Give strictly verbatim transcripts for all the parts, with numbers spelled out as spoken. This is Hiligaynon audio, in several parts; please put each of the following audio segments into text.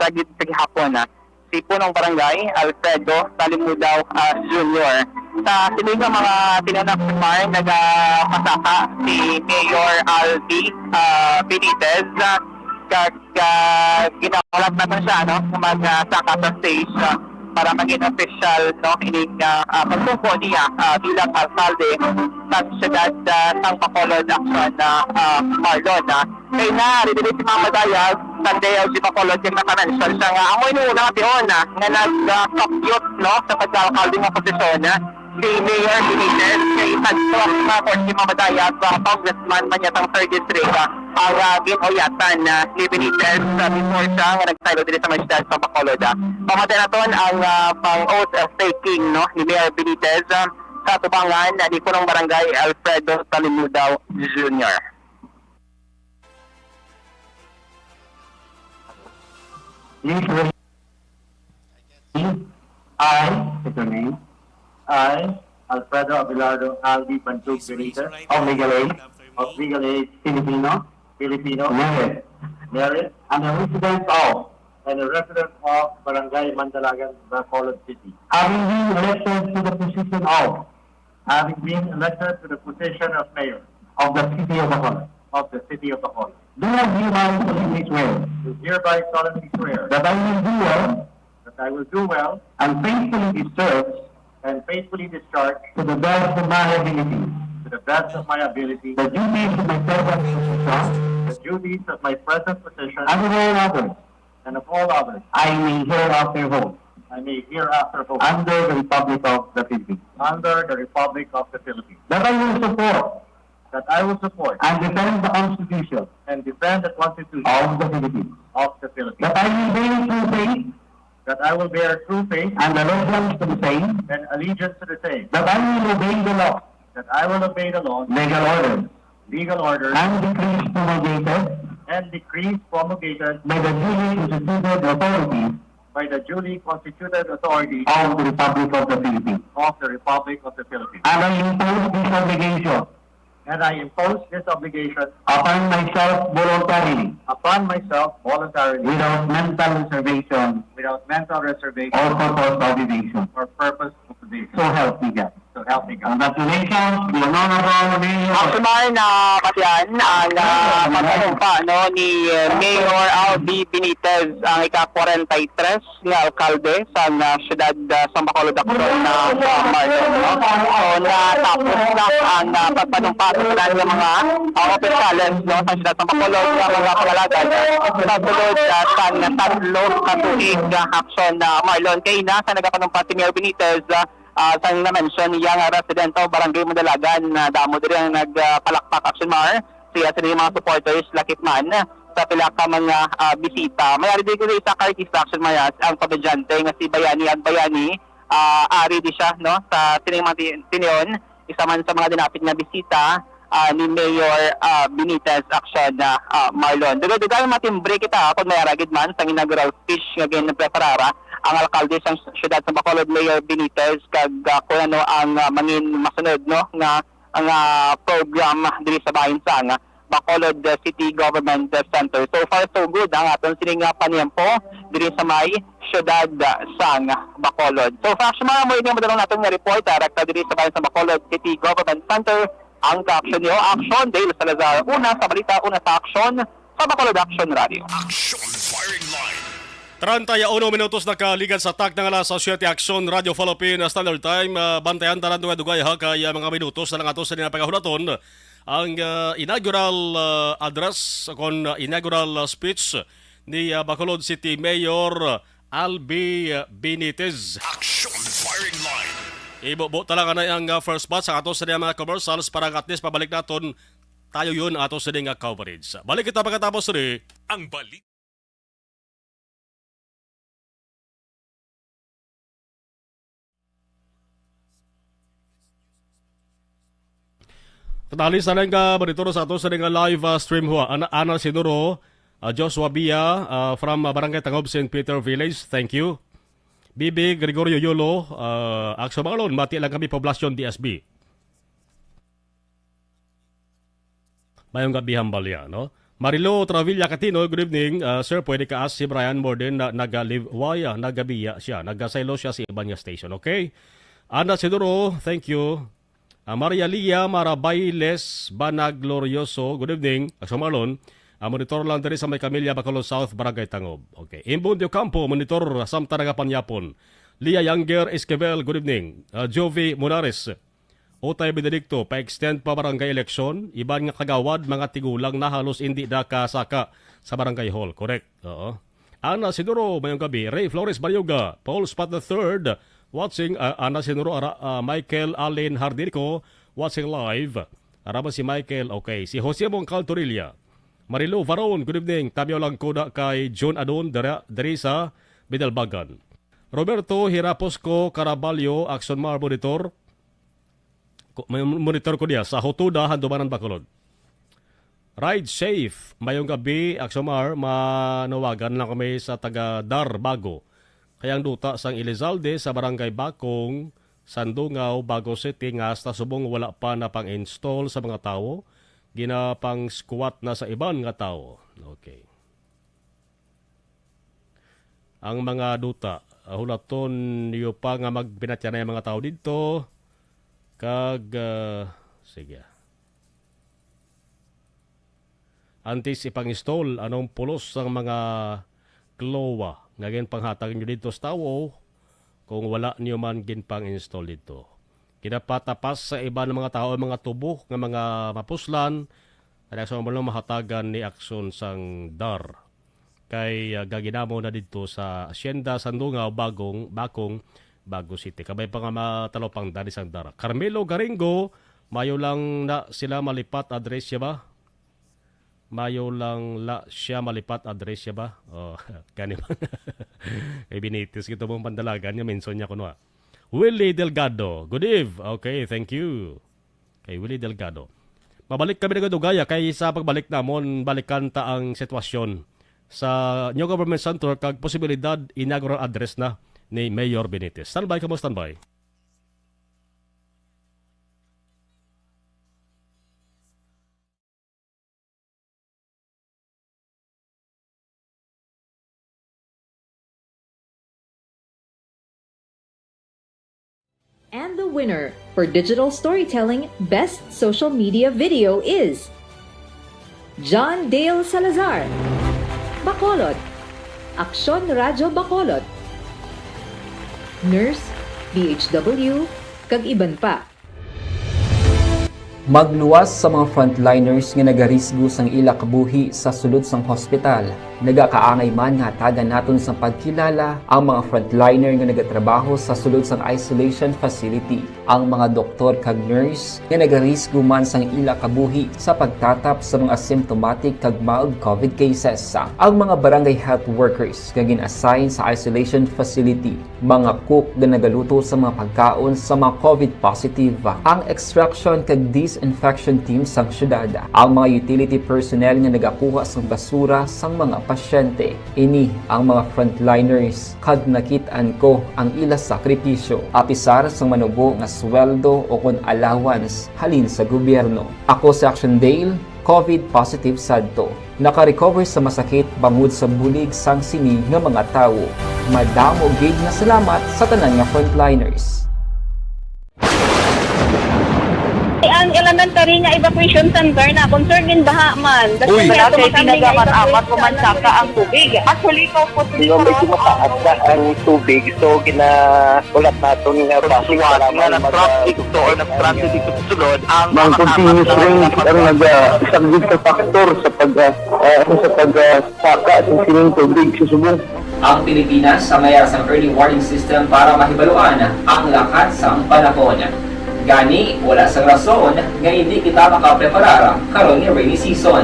sa gid sa gihapon, ah, si Punong Barangay Alfredo Talimudaw, ah, Junior. Sa sini nga mga tinunok, Mar, nagapasaka si Mayor Albi, ah, Benitez, ah, kag, ah, ginahulat naton siya, no, nga mag, ah, saka sa stage, ah, para maging official, no, ining, ah, ah, pagtungko niya, ah, bilang alkalde sa siyudad, ah, sang Bacolod, Action, ah, ah, Marlon, ah. Kay na, ari diri si Mama Dayag, Sunday, L G Bacolod, kay naka-mention siya nga amo ini una nga tion, ah, nga nag, ah, compute, no, sa pagka-alkalde nga posisyon, ah, si Mayor Benitez, kay isa sa mga court si Mama Dayag, ah, congressman man niya sang third district, ah, ang, ah, gin-uyatan, ah, ni Benitez, ah, before siya nga nagsaylo diri sa may siyudad sa Bacolod, ah. Pamati naton ang, ah, pang-oath, ah, taking, no, ni Mayor Benitez, ah, sa tubangan, ah, ni Punong Barangay Alfredo Talimudaw Junior. Please raise. I, what's your name? I, Alfredo Abelardo Albi Bantug Benitez, of Legal Aid, of Legal Aid, Filipino, Filipino, married, married, and a resident of, and a resident of Barangay Mandalagan, Bacolod City. Having been elected to the position of, having been elected to the position of mayor of the city of Bacolod, of the city of Bacolod, do hereby solemnly swear, do hereby solemnly swear that I will do well, that I will do well and faithfully discharge, and faithfully discharge to the best of my ability, to the best of my ability, the duties of my present position, the duties of my present position, and of all others, and of all others I may hereafter hold, I may hereafter hold, under the Republic of the Philippines, under the Republic of the Philippines, that I will support, that I will support and defend the Constitution and defend the Constitution of the Philippines, of the Philippines, that I will bear true faith, that I will bear true faith and allegiance to the same, and allegiance to the same, that I will obey the law, that I will obey the law, legal orders, legal orders, and decrees promulgated, and decrees promulgated by the duly constituted authority, by the duly constituted authority of the Republic of the Philippines, of the Republic of the Philippines. And I impose this obligation, and I impose this obligation upon myself voluntarily, upon myself voluntarily, without mental reservation, without mental reservation, or purpose of evasion, or purpose of evasion. So help me God. So help me God. Congratulations, the Honorable Mayor. Actually, na patian ang, ah, pagpanumpa, no, ni, eh, Mayor Albi Benitez, ang ika-forty-three nga alkalde sang, ah, siyudad, ah, sang Bacolod, Action, ah, ah, Marlon, no? So, natapos na ang, ah, pagpanumpa sa tanan nga mga, ah, opisyales, no, sa siyudad sang Bacolod nga mga pangalagan, ah, sa sulod, ah, sang tatlo ka tuig, ah, Action, ah, Marlon. Kay na sa nagapanumpa si Mayor Benitez, ah, ah, sang na-mention niya nga residente sa Barangay Mandalagan, ah, damo diri ang nagpalakpak, Action Mar. Siya sila yung mga supporters, lakip man sa pila ka mga, ah, bisita. May ari diri isa ka artista, Action Mar, ang komedyante nga si Bayani Agbayani. Ah, ari di siya, no, sa sining mga ti-, tinion, isa man sa mga dinapit nga bisita, ah, ni Mayor, ah, Benitez, Action, ah, ah, Marlon. Dugay-dugay matimbre kita, ah, kung may aragid man sa inaugural speech nga ginpreparara ang alkalde sang siyudad sa Bacolod, Mayor Benitez, kag, ah, kung ano ang, ah, mangin masunod, no, nga, nga program diri sa bahin sang Bacolod, ah, City Government, ah, Center. So far, so good ang aton sini nga paniyempo diri sa may siyudad, ah, sang Bacolod. So, Fax, mga mo ini ang madalong naton nga report, ah, direkta diri sa bahin sang Bacolod City Government Center. Ang ka-action niyo, Action, Dale Salazar. Una sa balita, una sa aksyon, sa Bacolod Action Radio. Action Firing Line. Treinta y uno minutos na kaligad sa takna nga alas siyete, Action Radio Philippine Standard Time. Ah, bantayan tanan dugay-dugay ha, kay, ah, mga minutos na lang ato sa nila pagahulaton ang, ah, inaugural, ah, address kon, ah, inaugural, ah, speech ni, ah, Bacolod City Mayor Albi, ah, Benitez. Action Firing Line. Ibubo talaga na ang, ah, first batch sa ato sa mga commercials para at least pabalik naton tayo yun ato sa nga coverage. Balik kita pagkatapos ni ang balik. Katali sa nang, ah, monitor sa ato sa nga live, ah, stream ho. Ana, Ana Sinuro, ah, Joshua Bia, ah, from, ah, Barangay Tangob, Saint Peter Village. Thank you. Bibi Gregorio Yolo, ah, Action Marlon, mati lang kami, Poblacion, D S B. Mayong gabi, Hambalya, no? Marilo Travilla Catino, good evening. Ah, sir, pwede ka ask si Brian Morden na naga-live, why, ah, nagabiya siya, nagasaylo siya sa iban nga station, okay? Ana Sidoro, thank you. Ah, Maria Lia Marabailes Banaglorioso, good evening. Aksyon Marlon, ah, monitor lang diri sa may Camilla, Bacolod South, Barangay Tangob. Okay. Imbon de Ocampo, monitor, samtang nagapanyapon. Lia Younger Esquivel, good evening. Ah, Jovi Monares, Utay Benedicto, pa-extend pa barangay eleksyon, iban nga kagawad, mga tigulang na halos indi na kasaka sa barangay hall. Correct. Oo. Ana Sinuro, mayong gabi. Ray Flores Bayuga, Paul Spat the third, watching, ah, Ana Sinuro, ara, ah, Michael Allen Hardinico, watching live. Arama si Michael, okay. Si Jose Mongcal Torilla. Marilo Varon, good evening. Tamyaw lang ko na kay John Adon, dira, diri sa Bidalbagan. Roberto Hiraposco Caraballo, Action Mar Monitor. Ko-, may monitor ko diya sa Hotuda, Handumanan, Bacolod. Ride safe. Mayong gabi, Aksomar. Manawagan lang kami sa taga Dar, Bago. Kay ang duta sang Elizalde sa Barangay Bakong, Sandungaw, Bago City, nga hasta subong wala pa na pang-install sa mga tawo, ginapang-squat na sa iban nga tawo. Okay. Ang mga duta, ah, hulaton niyo pa nga magpinatyanay ang mga tawo didto, kag, ah, sige. Antes ipang-install, anong pulos sang mga klowa nga ginpanghatag niyo didto sa tawo kung wala niyo man ginpang-install didto? Ginapatapas sa iban nga mga tawo ang mga tubo nga mga mapuslan, kaya sa mga mahatagan ni aksyon sang Dar. Kay, ah, gaginamo na didto sa Asyenda Sandungaw, Bagong, Bakong, Bago City. Kabay pa nga matalupangdan ni sang Dar. Carmelo Garingo, mayo lang na sila malipat address siya ba? Mayo lang la siya malipat address siya ba? Oh, gani ba? Kay Benitez, kito mong pandalagan niya, mention niya kuno, ah. Willie Delgado, good eve. Okay, thank you. Kay Willie Delgado. Mabalik kami na dugaya kay sa pagbalik namon, balikan ta ang sitwasyon sa New Government Center kag posibilidad inaugural address na ni Mayor Benitez. Standby kamo, standby. And the winner for digital storytelling best social media video is John Dale Salazar, Bacolod, Aksyon Radyo Bacolod, Nurse, D H W, kag iban pa. Magluwas sa mga frontliners nga nagarisgo sang ila kabuhi sa sulod sang hospital. Nagakaangay man nga hatagan naton sang pagkilala ang mga frontliner nga nagatrabaho sa sulod sang isolation facility, ang mga doktor kag nurse nga nagarisgo man sang ila kabuhi sa pagtatap sa mga asymptomatic kag mild COVID cases, ang mga barangay health workers nga gin-assign sa isolation facility, mga cook nga nagaluto sa mga pagkaon sa mga COVID positive, ang extraction kag disinfection team sang syudad, ang mga utility personnel nga nagakuha sang basura sang mga pasyente. Ini ang mga frontliners kag nakit-an ko ang ila sakripisyo, apisar sang manubo nga sweldo ukon allowance halin sa gobyerno. Ako si Action Dale, COVID positive sadto. Naka-recover sa masakit bangod sa bulig sang sini nga mga tawo. Madamo gid nga salamat sa tanan nga frontliners. Ang elementary nga evacuation center na concern in baha man. Uy, nasa pinagaman amat ko man saka ang tubig. Actually, ko po. Di ba medyo mataas na ang tubig, so gina Ulat naton nga From Suwat nga nag-transit to or nag-transit dito sa sulod ang Ang continuous rain ang naga-, isang gid ka factor sa pag, ah, ah, sa pag, ah, saka sa sining tubig sa subong. Ang Pilipinas, sa mayar sang early warning system para mahibaluan ang lakat sang panahon. Gani, wala sang rason nga indi kita makapreparar karon nga rainy season.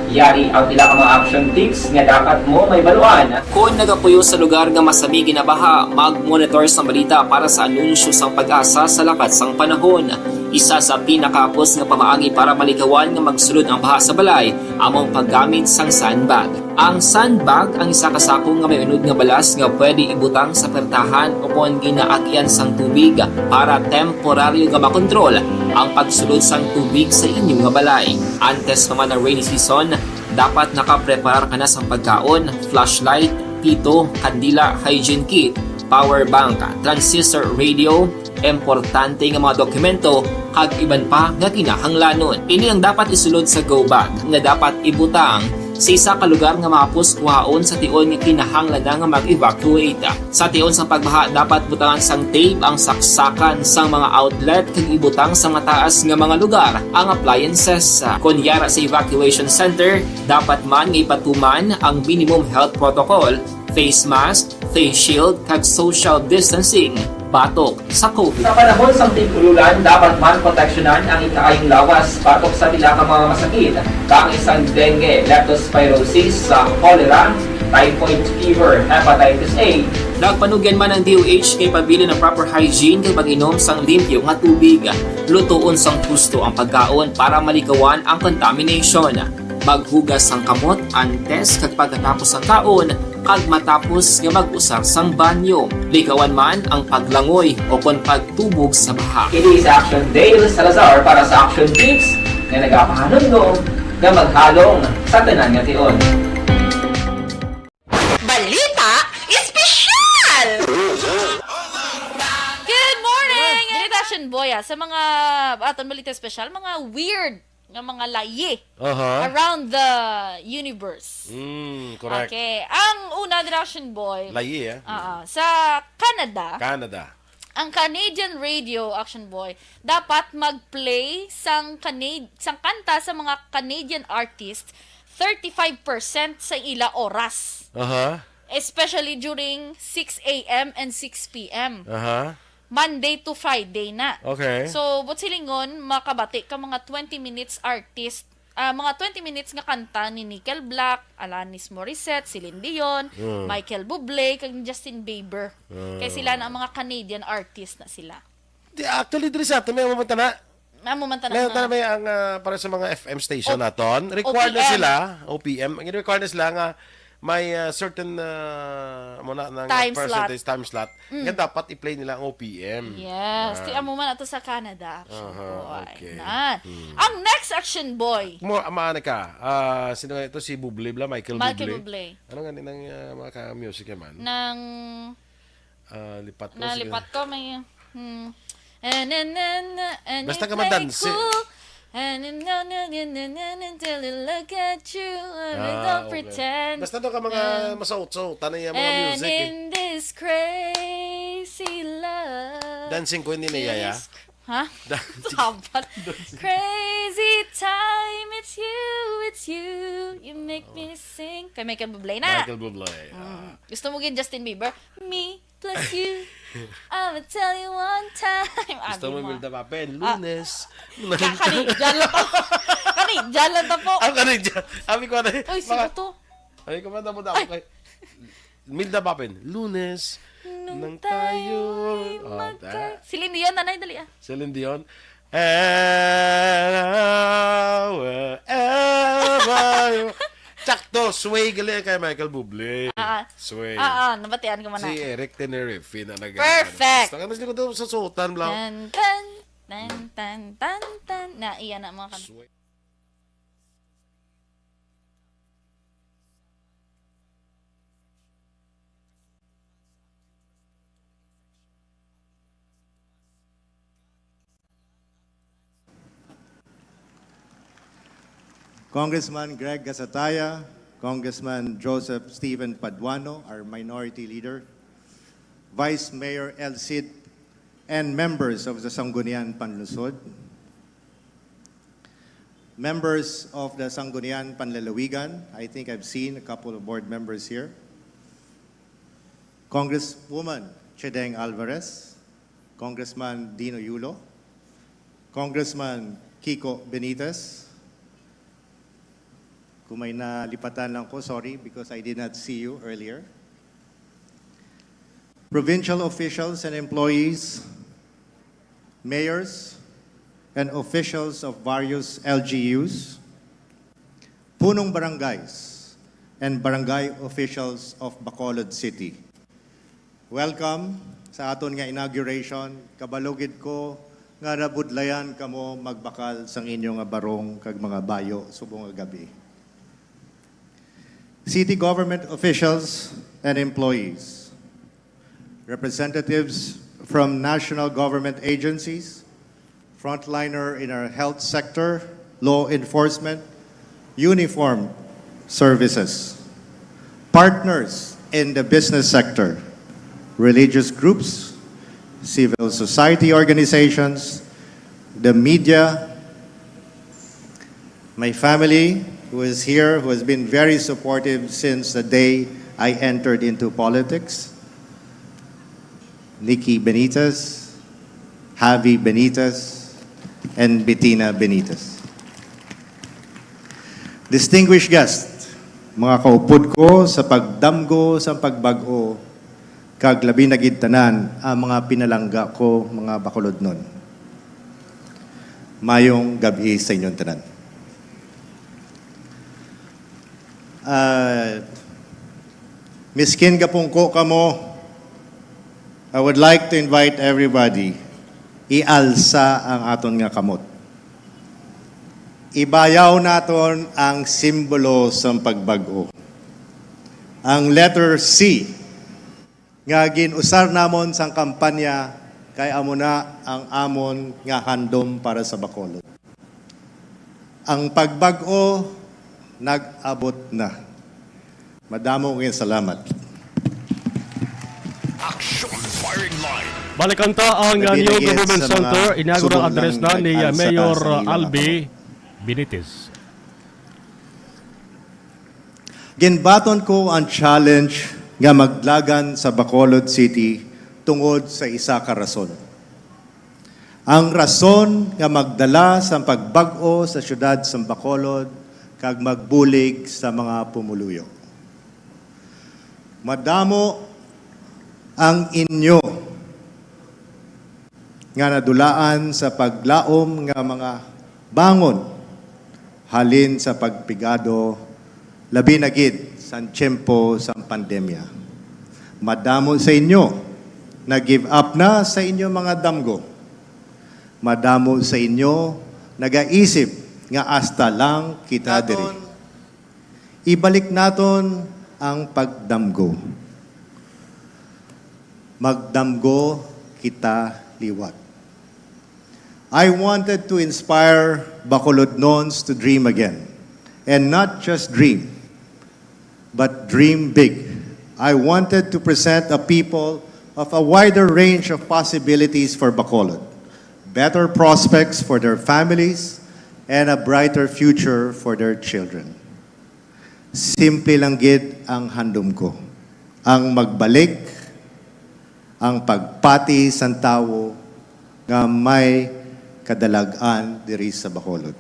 Yari ang pila ka mga action tips nga dapat mo mahibaluan. Kon nagapuyo sa lugar nga masami ginabaha, mag-monitor sang balita para sa anunsyo sang PAGASA sa lakat sang panahon. Isa sa pinakahapos nga pamaagi para malikawan nga magsulod ang baha sa balay amo ang paggamit sang sandbag. Ang sandbag ang isa ka sako nga may unod nga balas nga pwede ibutang sa pertahan ukon ginaagyan sang tubig para temporaryo nga makontrol ang pagsulod sang tubig sa inyo nga balay. Antes pa man ang rainy season, Dapat nakapreparar ka na sang pagkaon, flashlight, pito, kandila, hygiene kit, power bank, transistor radio, importante nga mga dokumento, kag iban pa nga kinahanglanon. Ini ang dapat isulod sa go bag nga dapat ibutang sa isa ka lugar nga mahapos kuhaon sa tion nga kinahanglan na nga mag-evacuate. Sa tion sang pagbaha, dapat butangan sang tape ang saksakan sang mga outlet kag ibutang sa mataas nga mga lugar ang appliances. Kon yara sa evacuation center, dapat man nga ipatuman ang minimum health protocol, face mask, face shield, kag social distancing batok sa COVID. Sa panahon sang tig-ululan, dapat man proteksyonan ang ikaayong lawas batok sa pila ka mga masakit, kaangay sang dengue, leptospirosis, sa cholera, typhoid fever, hepatitis A. Nagpanugyan man ang D O H nga ipabilin ang proper hygiene kag pag-inom sang limpyo nga tubig. Lutoon sang husto ang pagkaon para malikawan ang contamination. Maghugas sang kamot antes kag pagkatapos sang kaon kag matapos nga mag-usar sang banyo. Likawan man ang paglangoy o kon pagtubog sa baha. Kini sa Action Dale Salazar para sa Action Tips nga nagapahanumdom nga maghalong sa tanan nga tion. Balita Espesyal! Good morning! Balita Action Boy, ah, sa mga aton balita espesyal, mga weird nga mga layi Aha. around the universe. Mm, correct. Okay. Ang una, Action Boy, Layi, eh. ah, sa Canada, Canada. ang Canadian radio, Action Boy, dapat mag-play sang Canad-, sang kanta sa mga Canadian artist thirty-five percent sa ila oras. Aha. Especially during six a m and six p m. Aha. Monday to Friday na. Okay. So, buot silingon, makabati ka mga twenty minutes artist, ah, mga twenty minutes nga kanta ni Nickelback, Alanis Morissette, Celine Dion, Mm. Michael Bublé, kag ni Justin Bieber. Mm. Kay sila na ang mga Canadian artist na sila. Di, actually, diri sa ato, may amo man tana. Amo man tana May nga. tana may ang, ah, para sa mga F M station O-, naton. Required na O P M. sila, O P M. Ang required na sila nga may, ah, certain, ah, mo na, na nga Time slot. percentage, time slot. Mm. Nga dapat i-play nila ang O P M. Yes. Ah. Ti amo man ato sa Canada, Action Aha, Boy. okay. Na. Hmm. Ang next, Action Boy. Mo, ama na ka. Ah, sino nga ito? Si Bublé bla? Michael Michael Bublé? Bublé. Ano nga ni nang, ah, mga ka-music naman? Nang Ah, lipat ko, sige. Nalipat ko, may, hmm. And, and, and, and Basta you ka play madanse. cool. And, and, no, no, no, no, no, no, until I look at you, and I Ah, don't okay. pretend. Basta daw ka mga And, masaot-saot, tanay ang mga and music, eh. in this crazy love, Dancing Queen ni Yaya. this cr-, ha? Dancing. Sabat. Crazy time, it's you, it's you. You make me sing. Kay Michael Bublé na. Michael Bublé, Mm. ah. Gusto mo gid Justin Bieber? Me plus you. I'ma tell you one time. Gusto Abi mo, mo. Imelda Papel? Ah. Lunes. Ka-, kani, dyan lang to. Kani, dyan lang to po. Ang kani, dyan. Abi ko na, Uy, sino mga to? Abi ko man, damo-damo Ay. kay Imelda Papel. Lunes. Nung Nang tayo tayo'y Oh, magka-, ta- Celine Dion, nanay, dali, ah. Celine Dion. And wherever you Sakto, Sway gali kay Michael Bublé. Ah, ah. Sway. Ah, ah, nabatian ko man Si na. Eric Tenerife na nag- Perfect. Basta ka mas likod sa suotan, bro. Tan, tan, tan, tan, tan, tan. Na, iya na, mga kan- Sway. Congressman Greg Gasataya, Congressman Joseph Stephen Paduano, our minority leader, Vice Mayor El Cid, and members of the Sangguniang Panlungsod, members of the Sangguniang Panlalawigan, I think I've seen a couple of board members here, Congresswoman Chedeng Alvarez, Congressman Dino Yulo, Congressman Kiko Benitez, kung may nalipatan lang ko, sorry, because I did not see you earlier. Provincial officials and employees, mayors, and officials of various L G Us, punong barangays, and barangay officials of Bacolod City. Welcome sa aton nga inauguration. Kabalo gid ko nga nabudlayan kamo magbakal sang inyo nga barong kag mga bayo subong nga gab-i. city government officials and employees, representatives from national government agencies, frontliner in our health sector, law enforcement, uniform services, partners in the business sector, religious groups, civil society organizations, the media, my family, who is here, who has been very supportive since the day I entered into politics, Nikki Benitez, Javi Benitez, and Bettina Benitez. Distinguished guests, mga kaupod ko sa pagdamgo sa pagbag-o, kag labi na gid tanan ang mga pinalangga ko, mga Bacolodnon. Mayong gab-i sa inyong tanan. Ah, miskin gapungko kamo, I would like to invite everybody, ialsa ang aton nga kamot. Ibayaw naton ang simbolo sang pagbag-o, ang letter C, nga gin-usar namon sang kampanya, kay amo na ang amon nga handom para sa Bacolod. Ang pagbag-o nag-abot na. Madamo nga salamat. Action Firing Line. Balikan ta ang Labi na New gid Government sa mga Center inaugural subong address nang na ni nag-alsa Mayor sa ilang Albi Benitez. Ginbaton ko ang challenge nga maglagan sa Bacolod City tungod sa isa ka rason. Ang rason nga magdala sang pagbag-o sa siyudad sang Bacolod kag magbulig sa mga pumuluyo. Madamo ang inyo nga nadulaan sa paglaom nga mga bangon halin sa pagpigado, labi na gid sa tiyempo sang pandemya. Madamo sa inyo nag-give up na sa inyo mga damgo. Madamo sa inyo nagaisip nga hasta lang kita diri. Ibalik naton ang pagdamgo. Magdamgo kita liwat. I wanted to inspire Bacolodnons to dream again. And not just dream, but dream big. I wanted to present a people of a wider range of possibilities for Bacolod, better prospects for their families, and a brighter future for their children. Simple lang gid ang handom ko, ang magbalik ang pagpati sang tawo nga may kadalag-an diri sa Bacolod,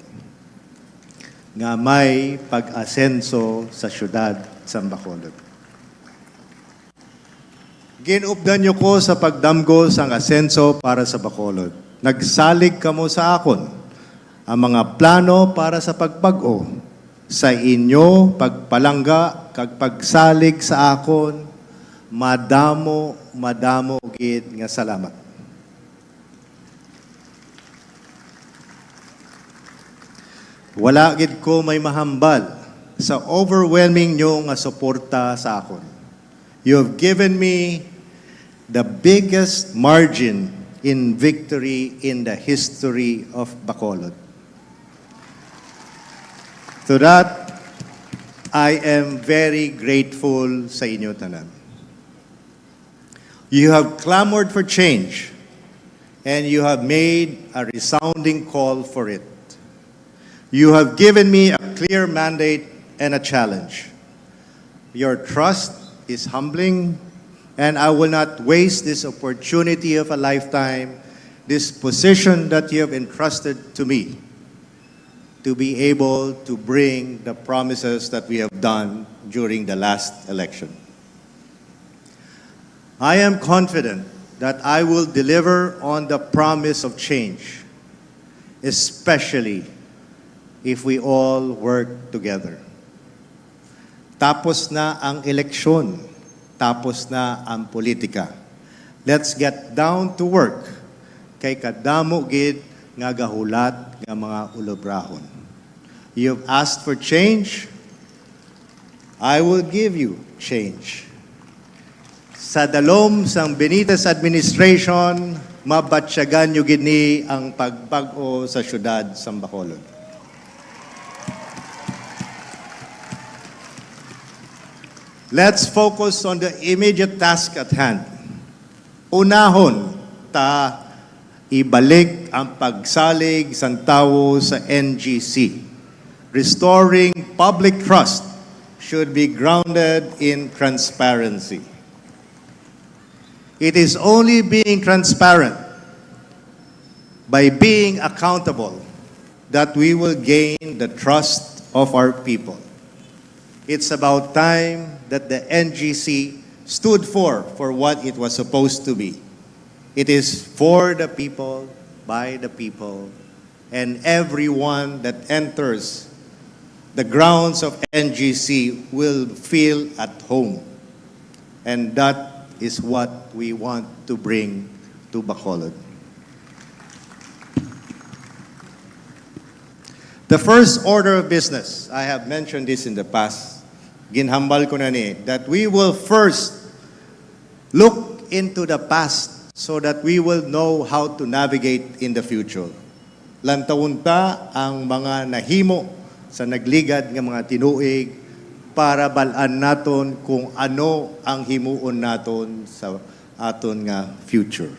nga may pag-asenso sa siyudad sang Bacolod. Ginupdan niyo ko sa pagdamgo sang asenso para sa Bacolod. Nagsalig kamo sa akon ang mga plano para sa pagbag-o. Sa inyo pagpalangga kag pagsalig sa akon, madamo, madamo gid nga salamat. Wala gid ko may mahambal sa overwhelming nyo nga suporta sa akon. You have given me the biggest margin in victory in the history of Bacolod. To that, I am very grateful sa inyo tanan. You have clamored for change, and you have made a resounding call for it. You have given me a clear mandate and a challenge. Your trust is humbling, and I will not waste this opportunity of a lifetime, this position that you have entrusted to me, to be able to bring the promises that we have done during the last election. I am confident that I will deliver on the promise of change, especially if we all work together. Tapos na ang eleksyon, tapos na ang politika. Let's get down to work, kay kadamo gid nga gahulat nga mga ulobrahon. You've asked for change, I will give you change. Sa dalom sang Benitez administration, mabatyagan nyo gid ni ang pagbag-o sa siyudad sang Bacolod. Let's focus on the immediate task at hand. Unahon ta ibalik ang pagsalig sang tawo sa N G C. Restoring public trust should be grounded in transparency. It is only being transparent, by being accountable, that we will gain the trust of our people. It's about time that the N G C stood for, for what it was supposed to be. It is for the people, by the people, and everyone that enters the grounds of N G C will feel at home. And that is what we want to bring to Bacolod. The first order of business, I have mentioned this in the past, ginhambal ko na ni, that we will first look into the past so that we will know how to navigate in the future. Lantawon ta ang mga nahimo sa nagligad nga mga tinuig para bal-an naton kung ano ang himuon naton sa aton nga future.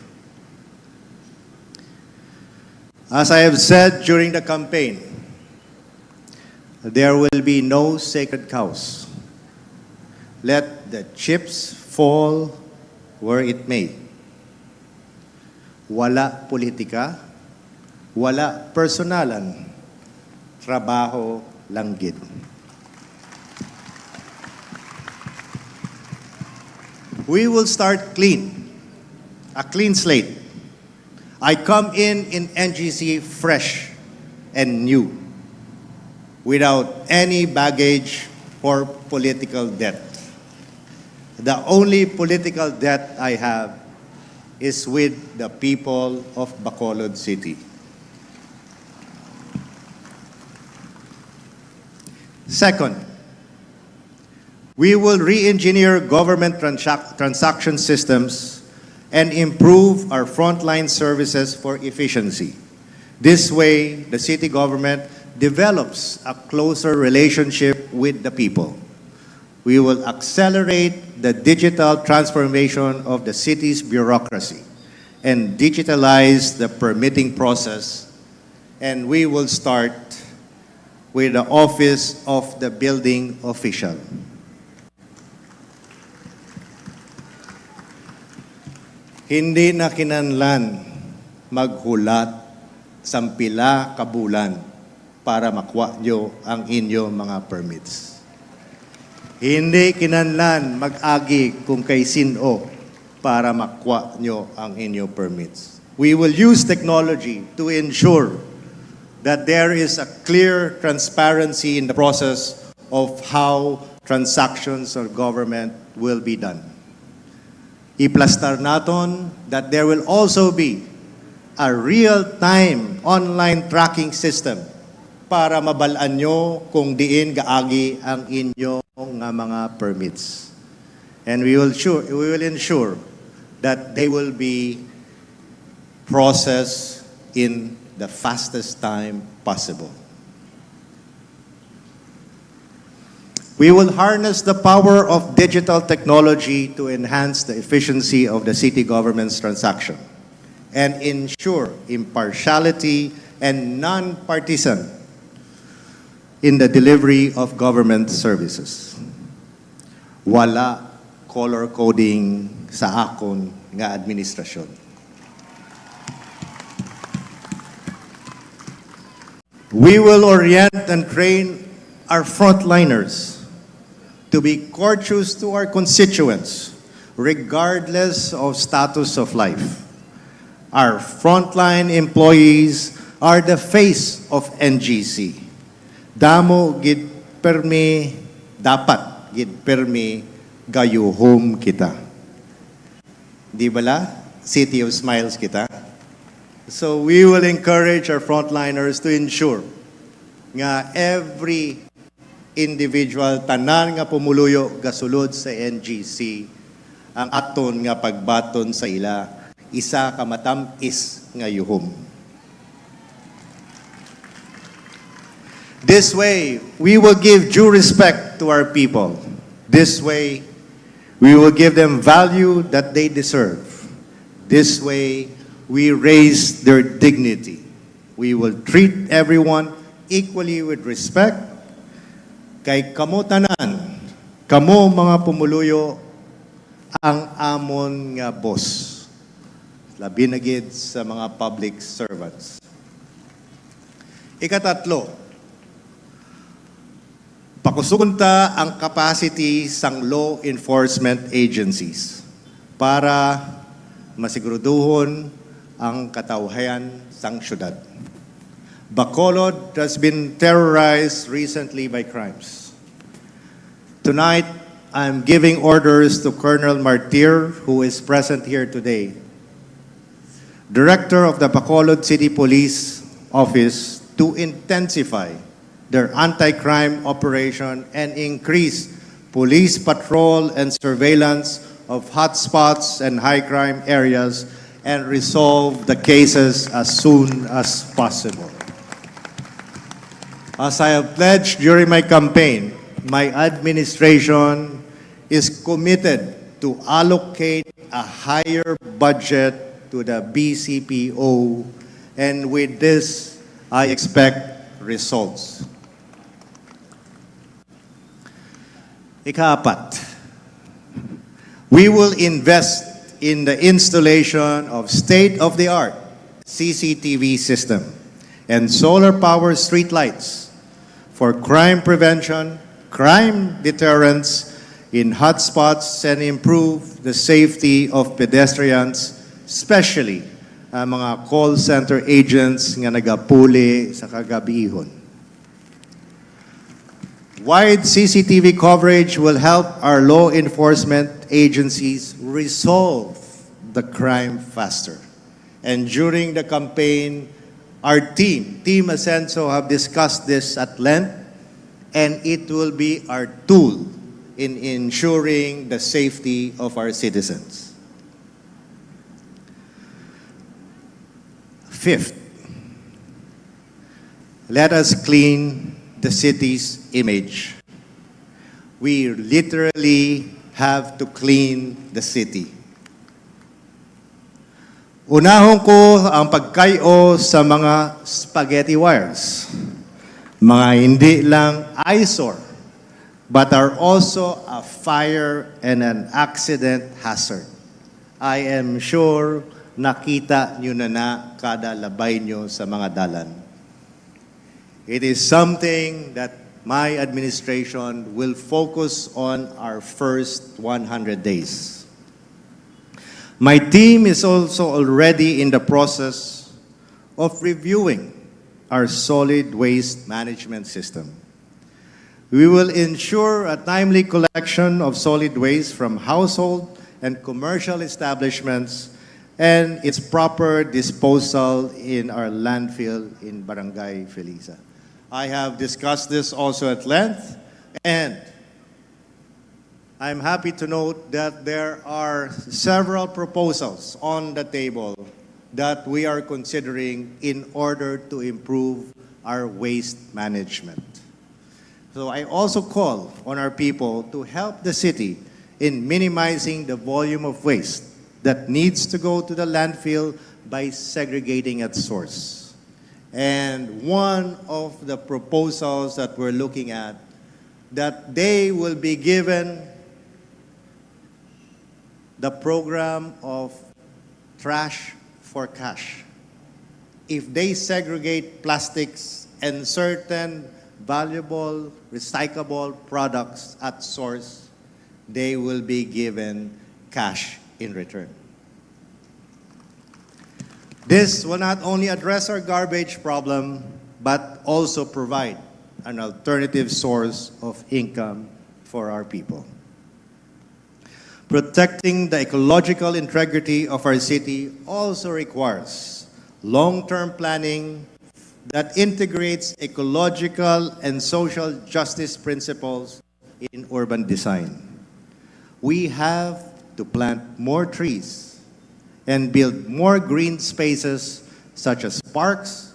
As I have said during the campaign, there will be no sacred cows. Let the chips fall where it may. Wala politika, wala personalan, trabaho lang gid. We will start clean, a clean slate. I come in in N G C fresh and new, without any baggage or political debt. The only political debt I have is with the people of Bacolod City. Second, we will re-engineer government transac-, transaction systems and improve our frontline services for efficiency. This way, the city government develops a closer relationship with the people. We will accelerate the digital transformation of the city's bureaucracy and digitalize the permitting process, and we will start with the Office of the Building Official. Hindi na kinahanglan maghulat sang pila ka bulan para makuha nyo ang inyo mga permits. Hindi kinahanglan mag-agi kung kay sin-o para makuha nyo ang inyo permits. We will use technology to ensure that there is a clear transparency in the process of how transactions of government will be done. Iplastar naton that there will also be a real-time online tracking system para mabal-an nyo kung diin gaagi ang inyo nga mga permits. And we will sure, we will ensure that they will be processed in the fastest time possible. We will harness the power of digital technology to enhance the efficiency of the city government's transaction and ensure impartiality and non-partisan in the delivery of government services. Wala color coding sa akon nga administrasyon. We will orient and train our frontliners to be courteous to our constituents, regardless of status of life. Our frontline employees are the face of N G C. Damo gid permi, dapat gid permi gayuhom kita. Di bala? City of Smiles kita. So we will encourage our frontliners to ensure nga every individual, tanan nga pumuluyo gasulod sa N G C ang aton nga pagbaton sa ila, isa ka matam-is nga yuhom. This way, we will give due respect to our people. This way, we will give them value that they deserve. This way, we raise their dignity. We will treat everyone equally with respect. Kay kamo tanan, kamo mga pumuluyo, ang amon nga boss, labi na gid sa mga public servants. Ikatatlo, pakusugon ta ang capacity sang law enforcement agencies para masiguruduhon ang katawhayan sang syudad. Bacolod has been terrorized recently by crimes. Tonight, I'm giving orders to Colonel Martir, who is present here today, director of the Bacolod City Police Office, to intensify their anti-crime operation and increase police patrol and surveillance of hotspots and high-crime areas and resolve the cases as soon as possible. As I have pledged during my campaign, my administration is committed to allocate a higher budget to the B C P O, and with this, I expect results. Ikaapat, we will invest in the installation of state-of-the-art C C T V system and solar power streetlights for crime prevention, crime deterrence in hotspots, and improve the safety of pedestrians, especially ang mga call center agents nga nagapuli sa kagabihon. Wide C C T V coverage will help our law enforcement agencies resolve the crime faster. And during the campaign, our team, Team Asenso, have discussed this at length, and it will be our tool in ensuring the safety of our citizens. Fifth, let us clean the city's image. We literally have to clean the city. Unahon ko ang pagkay-o sa mga spaghetti wires, mga hindi lang eyesore, but are also a fire and an accident hazard. I am sure nakita nyo na na kada labay nyo sa mga dalan. It is something that my administration will focus on our first one hundred days. My team is also already in the process of reviewing our solid waste management system. We will ensure a timely collection of solid waste from household and commercial establishments and its proper disposal in our landfill in Barangay Felisa. I have discussed this also at length, and I'm happy to note that there are several proposals on the table that we are considering in order to improve our waste management. So I also call on our people to help the city in minimizing the volume of waste that needs to go to the landfill by segregating at source. And one of the proposals that we're looking at, that they will be given the program of trash for cash. If they segregate plastics and certain valuable, recyclable products at source, they will be given cash in return. This will not only address our garbage problem, but also provide an alternative source of income for our people. Protecting the ecological integrity of our city also requires long-term planning that integrates ecological and social justice principles in urban design. We have to plant more trees and build more green spaces such as parks,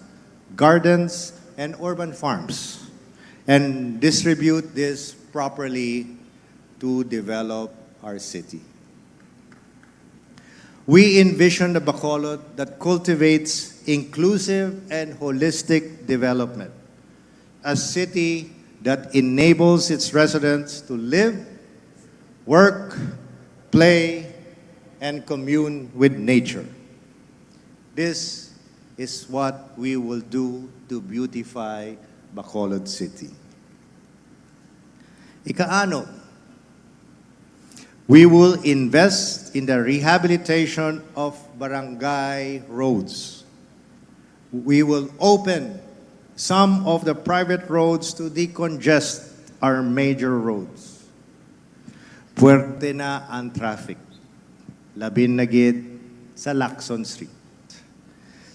gardens, and urban farms, and distribute this properly to develop our city. We envision a Bacolod that cultivates inclusive and holistic development, a city that enables its residents to live, work, play, and commune with nature. This is what we will do to beautify Bacolod City. Ika-anom, we will invest in the rehabilitation of barangay roads. We will open some of the private roads to decongest our major roads. Puwerte na ang traffic, labi na gid sa Lacson Street.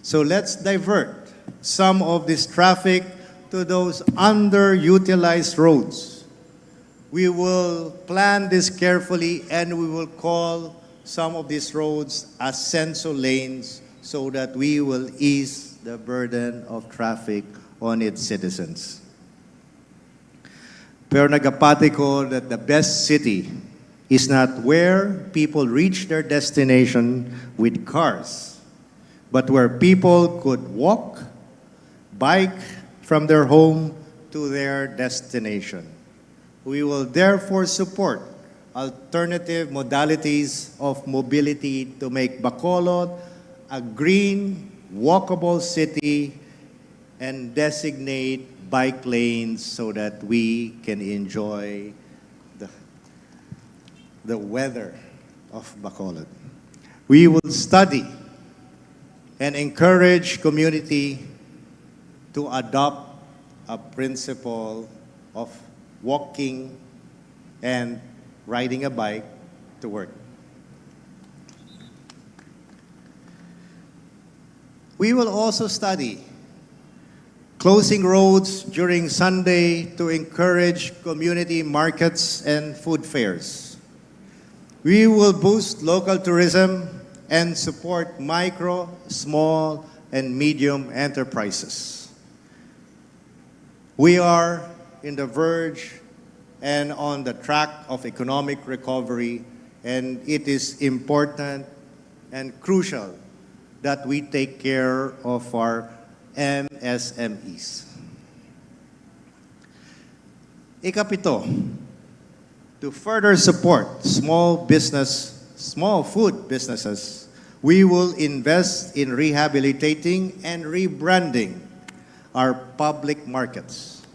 So let's divert some of this traffic to those underutilized roads. We will plan this carefully and we will call some of these roads as Senso lanes so that we will ease the burden of traffic on its citizens. Pero nagapati ko that the best city is not where people reach their destination with cars, but where people could walk, bike from their home to their destination. We will therefore support alternative modalities of mobility to make Bacolod a green, walkable city and designate bike lanes so that we can enjoy the, the weather of Bacolod. We will study and encourage community to adopt a principle of walking and riding a bike to work. We will also study closing roads during Sunday to encourage community markets and food fairs. We will boost local tourism and support micro, small, and medium enterprises. We are in the verge and on the track of economic recovery, and it is important and crucial that we take care of our M S M Es. Ikapito, to further support small business, small food businesses, we will invest in rehabilitating and rebranding our public markets.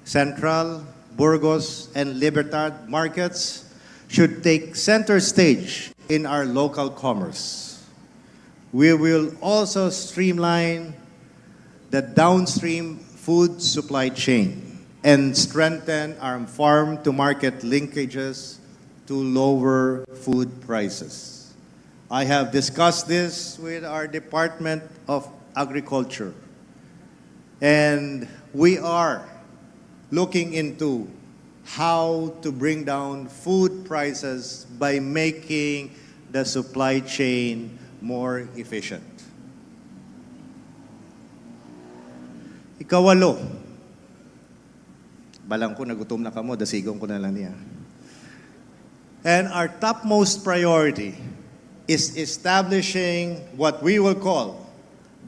Central, Burgos, and Libertad markets should take center stage in our local commerce. We will also streamline the downstream food supply chain and strengthen our farm-to-market linkages to lower food prices. I have discussed this with our Department of Agriculture, and we are looking into how to bring down food prices by making the supply chain more efficient. Ikawalo, balang ko nagutom na kamo, dasigon ko na lang niya. And our topmost priority is establishing what we will call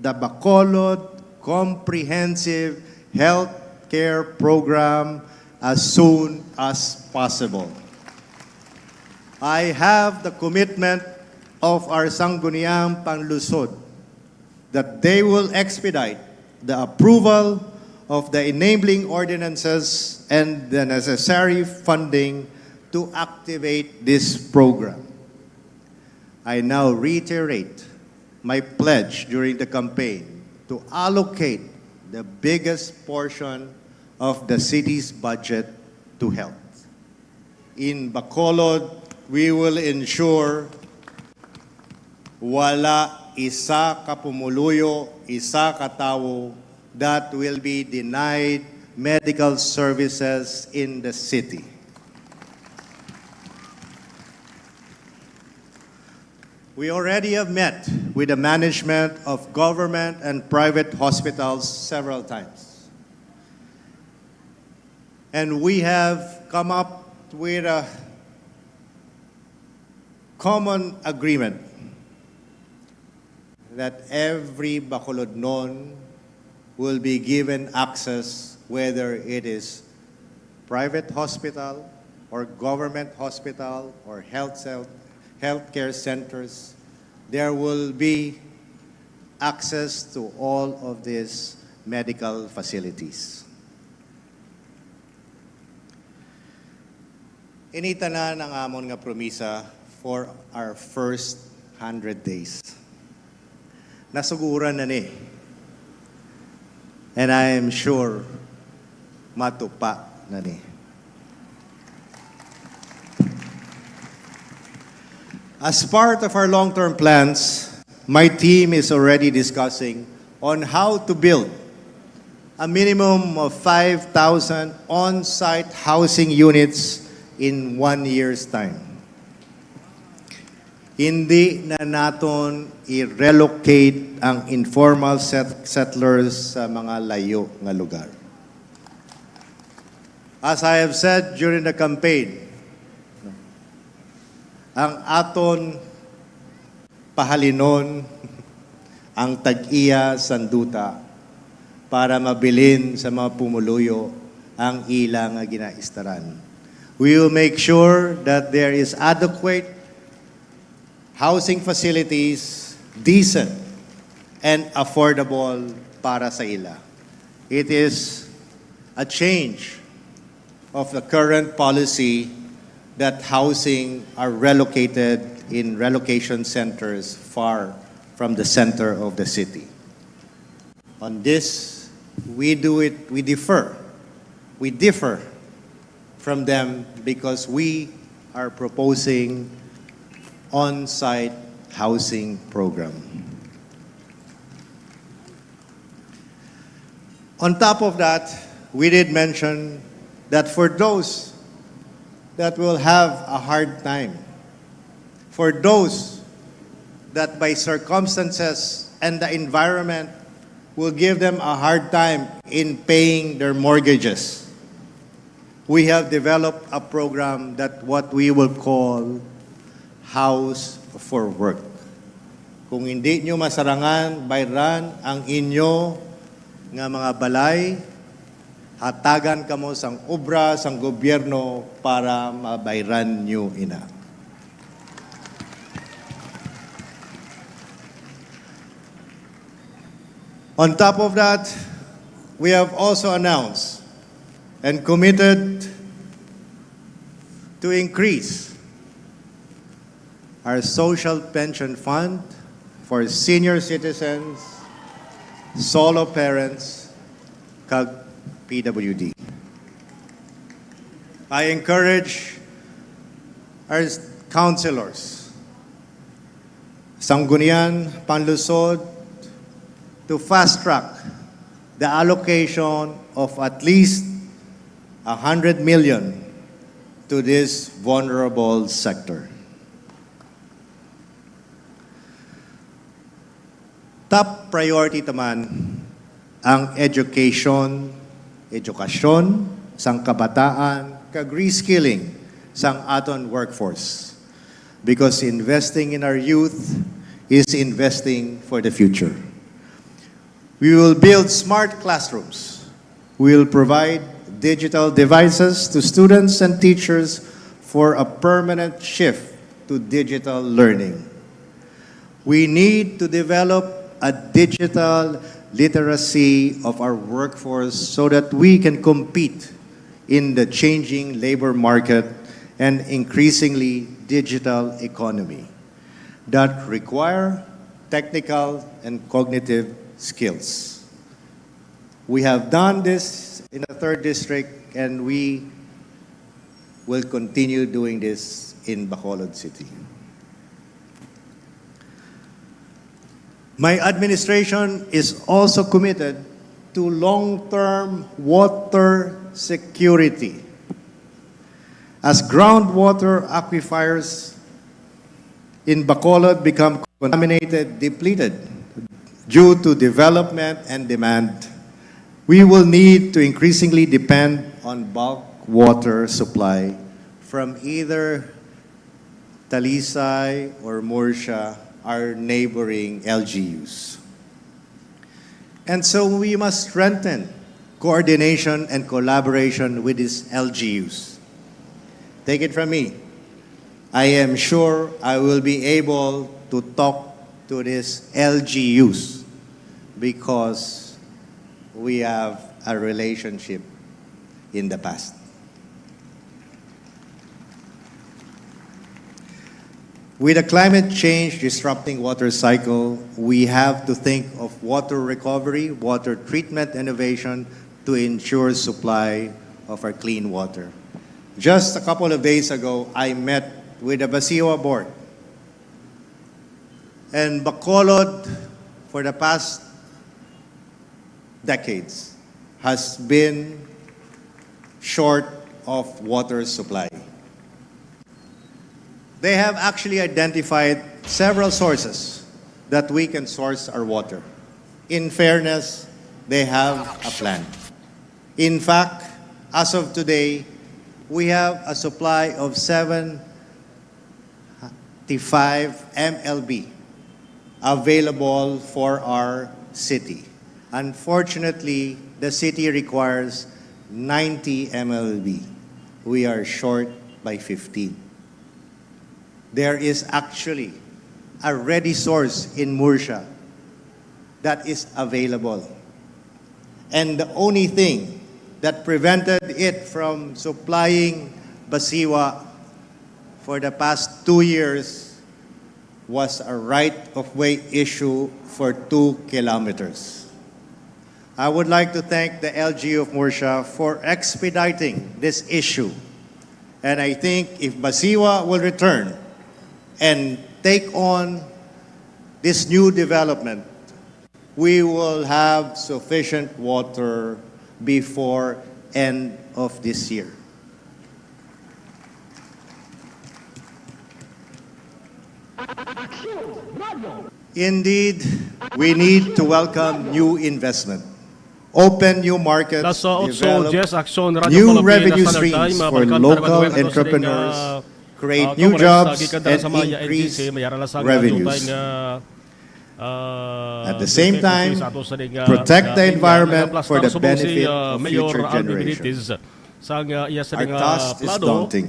the Bacolod Comprehensive Health Care Program as soon as possible. I have the commitment of our Sangguniang Panlungsod that they will expedite the approval of the enabling ordinances and the necessary funding to activate this program. I now reiterate my pledge during the campaign to allocate the biggest portion of the city's budget to health. In Bacolod, we will ensure wala isa ka pumuluyo, isa ka tawo that will be denied medical services in the city. We already have met with the management of government and private hospitals several times. And we have come up with a common agreement that every Bacolodnon will be given access, whether it is private hospital or government hospital or health cel-, healthcare centers, there will be access to all of these medical facilities. Ini tanan ang amon nga promisa for our first hundred days. Nasuguran na ni. And I am sure matupa na ni. As part of our long-term plans, my team is already discussing on how to build a minimum of five thousand on-site housing units in one year's time. Hindi na naton i-relocate ang informal set-, settlers sa mga layo nga lugar. As I have said during the campaign, ang aton pahalinon ang tag-iya sang duta para mabilin sa mga pumoluyo ang ila nga ginaistaran. We will make sure that there is adequate housing facilities, decent and affordable para sa ila. It is a change of the current policy that housing are relocated in relocation centers far from the center of the city. On this, we do it, we differ. We differ from them because we are proposing on-site housing program. On top of that, we did mention that for those that will have a hard time, for those that by circumstances and the environment will give them a hard time in paying their mortgages, we have developed a program that what we will call House for Work. Kung hindi nyo masarangan, bayran ang inyo nga mga balay, hatagan kamo sang obra sang gobyerno para mabayran nyo ina. On top of that, we have also announced and committed to increase our social pension fund for senior citizens, solo parents, kag P W D. I encourage our councilors, Sangguniang Panlungsod, to fast track the allocation of at least a hundred million to this vulnerable sector. Top priority ta man ang education, edukasyon sang kabataan, kag reskilling sang aton workforce. Because investing in our youth is investing for the future. We will build smart classrooms. We will provide digital devices to students and teachers for a permanent shift to digital learning. We need to develop a digital literacy of our workforce so that we can compete in the changing labor market and increasingly digital economy that require technical and cognitive skills. We have done this in the third district, and we will continue doing this in Bacolod City. My administration is also committed to long-term water security. As groundwater aquifers in Bacolod become contaminated, depleted due to development and demand, we will need to increasingly depend on bulk water supply from either Talisay or Murcia, our neighboring L G Us. And so we must strengthen coordination and collaboration with these L G Us. Take it from me. I am sure I will be able to talk to these L G Us because we have a relationship in the past. With a climate change disrupting water cycle, we have to think of water recovery, water treatment innovation to ensure supply of our clean water. Just a couple of days ago, I met with the Basiwa board. And Bacolod, for the past decades, has been short of water supply. They have actually identified several sources that we can source our water. In fairness, they have a plan. In fact, as of today, we have a supply of seventy-five M L B available for our city. Unfortunately, the city requires ninety M L B. We are short by fifteen. There is actually a ready source in Murcia that is available. And the only thing that prevented it from supplying Basiwa for the past two years was a right-of-way issue for two kilometers. I would like to thank the L G U of Murcia for expediting this issue. And I think if Basiwa will return and take on this new development, we will have sufficient water before end of this year. Indeed, we need to welcome new investment, open new markets, Las, uh, otso develop dies, Aksyon Radio new Philippine revenue Standard streams Time, uh, for balikan ta na local ba, entrepreneurs, uh, create uh, new coverage, uh, jobs, gikan ta and sa mga increase N G C, may ara na sa revenues. Jutay nga, uh, At the same time, sa ato sa ning, uh, protect the uh, environment nga for the plastar. Subong si, benefit uh, of Mayor future Alvin generations. Benitez. Sang, ah, iya sa Our mga task is plano daunting.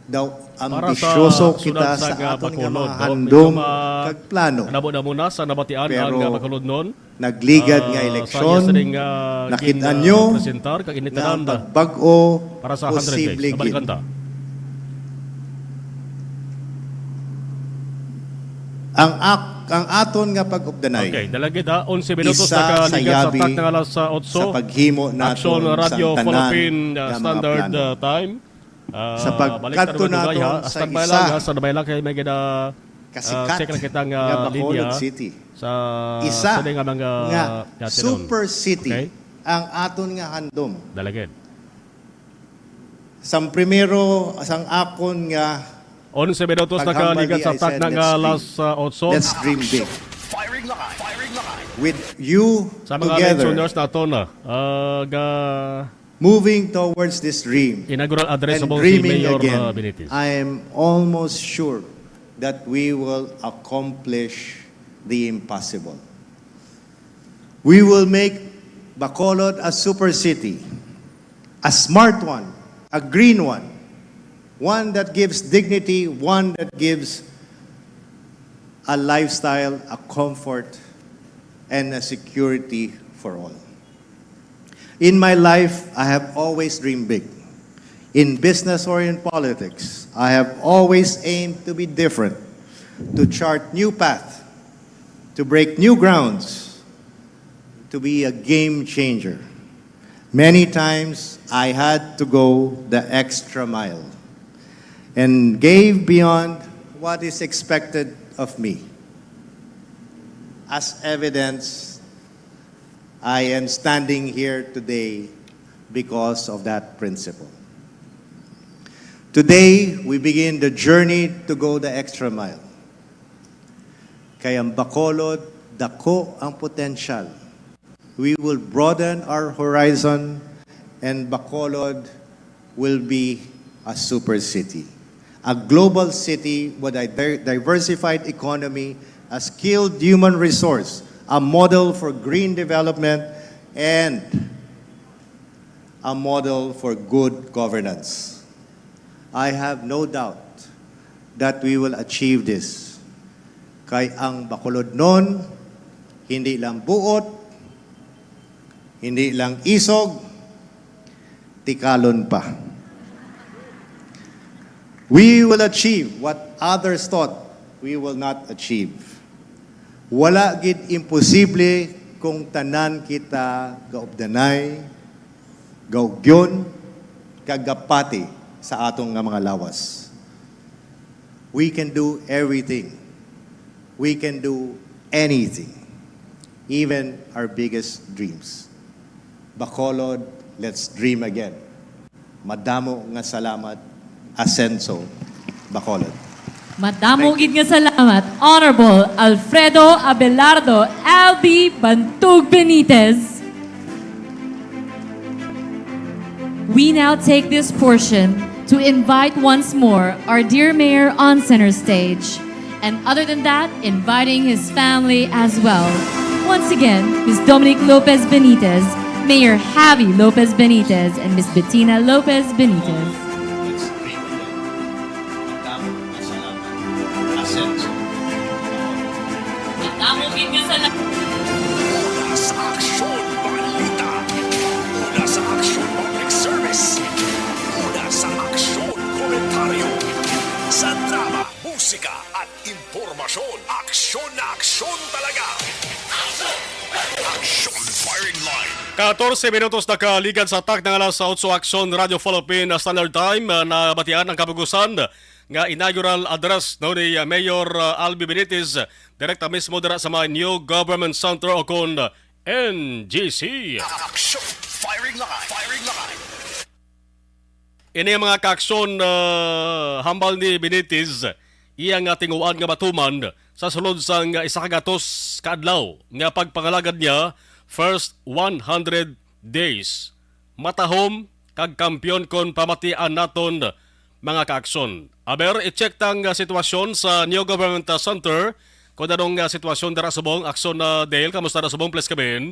Daw para sa ambisyoso kita sunod sa sang, ah, aton nga Bacolod, mga no? handom Medyo ma-, kag plano. Nabo-nabo na sa nabatian ang, ah, Bacolodnon. Pero nagligad nga eleksyon, ah, sa iya sa ning, ah, nakit-an nyo nga ang pagbag-o posible gid. Para sa hundred days. Nabalikan ta. Ang ak-, ang aton nga pag-updanay, okay, dalagit, ha, onse minutos isa sa nakaligat sa yabi tak na alas, ah, otso. Sa paghimo naton Aksyon Radio sang tanan Philippine, ah, nga mga Standard, plano. Ah, time. Sa pagkadto naton sa isa kasikat nga mga linya. Ah, balik ta naman, dugay, ha. Standby lang, ha, standby lang kay may gina-, ah, check lang kita nga Bacolod City. Isa nga super city ang aton nga handom. Dalagit. Sang primero, sang akon nga paghambal di, I said, "Let's dream. Onse minutos nakaligat sa tak na nga alas, ah, otso. Let's dream big." Firing line. Firing line. With you together, sa mga listeners nato na, ah, ga- moving towards this dream and dreaming again, inaugural address si Mayor, ah, Benitez. I am almost sure that we will accomplish the impossible. We will make Bacolod a super city, a smart one, a green one, one that gives dignity, one that gives a lifestyle, a comfort, and a security for all. In my life, I have always dreamed big. In business or in politics, I have always aimed to be different, to chart new path, to break new grounds, to be a game changer. Many times, I had to go the extra mile and gave beyond what is expected of me, as evidenced I am standing here today because of that principle. Today, we begin the journey to go the extra mile. Kay ang Bacolod, dako ang potensyal. We will broaden our horizon, and Bacolod will be a super city, a global city with a di-, diversified economy, a skilled human resource, a model for green development, and a model for good governance. I have no doubt that we will achieve this. Kay ang Bacolodnon, hindi lang buot, hindi lang isog, tikalon pa. We will achieve what others thought we will not achieve. Wala gid imposible kung tanan kita gaubdanay, gaugyon, kag gapati sa aton nga mga lawas. We can do everything. We can do anything, even our biggest dreams. Bacolod, let's dream again. Madamo nga salamat, Asenso, Bacolod. Madamo gid nga salamat, Honorable Alfredo Abelardo Albi Bantug Benitez. We now take this portion to invite once more our dear mayor on center stage, and other than that, inviting his family as well. Once again, Miss Dominique Lopez Benitez, Mayor Javi Lopez Benitez, and Miss Bettina Lopez Benitez. Let's dream again. Madamo nga salamat, Asenso. Madamo gid nga salamat. Una sa aksyon, balita. Una sa aksyon, public service. Una sa aksyon, komentaryo. Sa drama, musika, at impormasyon, aksyon na aksyon talaga. Aksyon Firing Line. Katorse minutos na kaligad sa takna nga alas otso, Aksyon Radyo Philippine Standard Time, ah, nabatian ang kabugusan nga inaugural address no ni, ah, Mayor, ah, Albi Benitez, direkta mismo dira sa may New Government Center o kon N G C. Aksyon Firing Line. Firing Line. Ini ang mga kaaksyon, ah, hambal ni Benitez, iya nga tinguhaan nga matuman sa sulod sang isa ka gatos ka adlaw nga pagpangalagad niya, first one hundred days. Matahom kag kampiyon kon pamatian naton, mga kaaksyon. Aber, i-check tang, ah, sitwasyon sa New Government, ah, Center. Kung anong, ah, sitwasyon dira subong, Aksyon, ah, Dale, kamusta na subong? Please come in.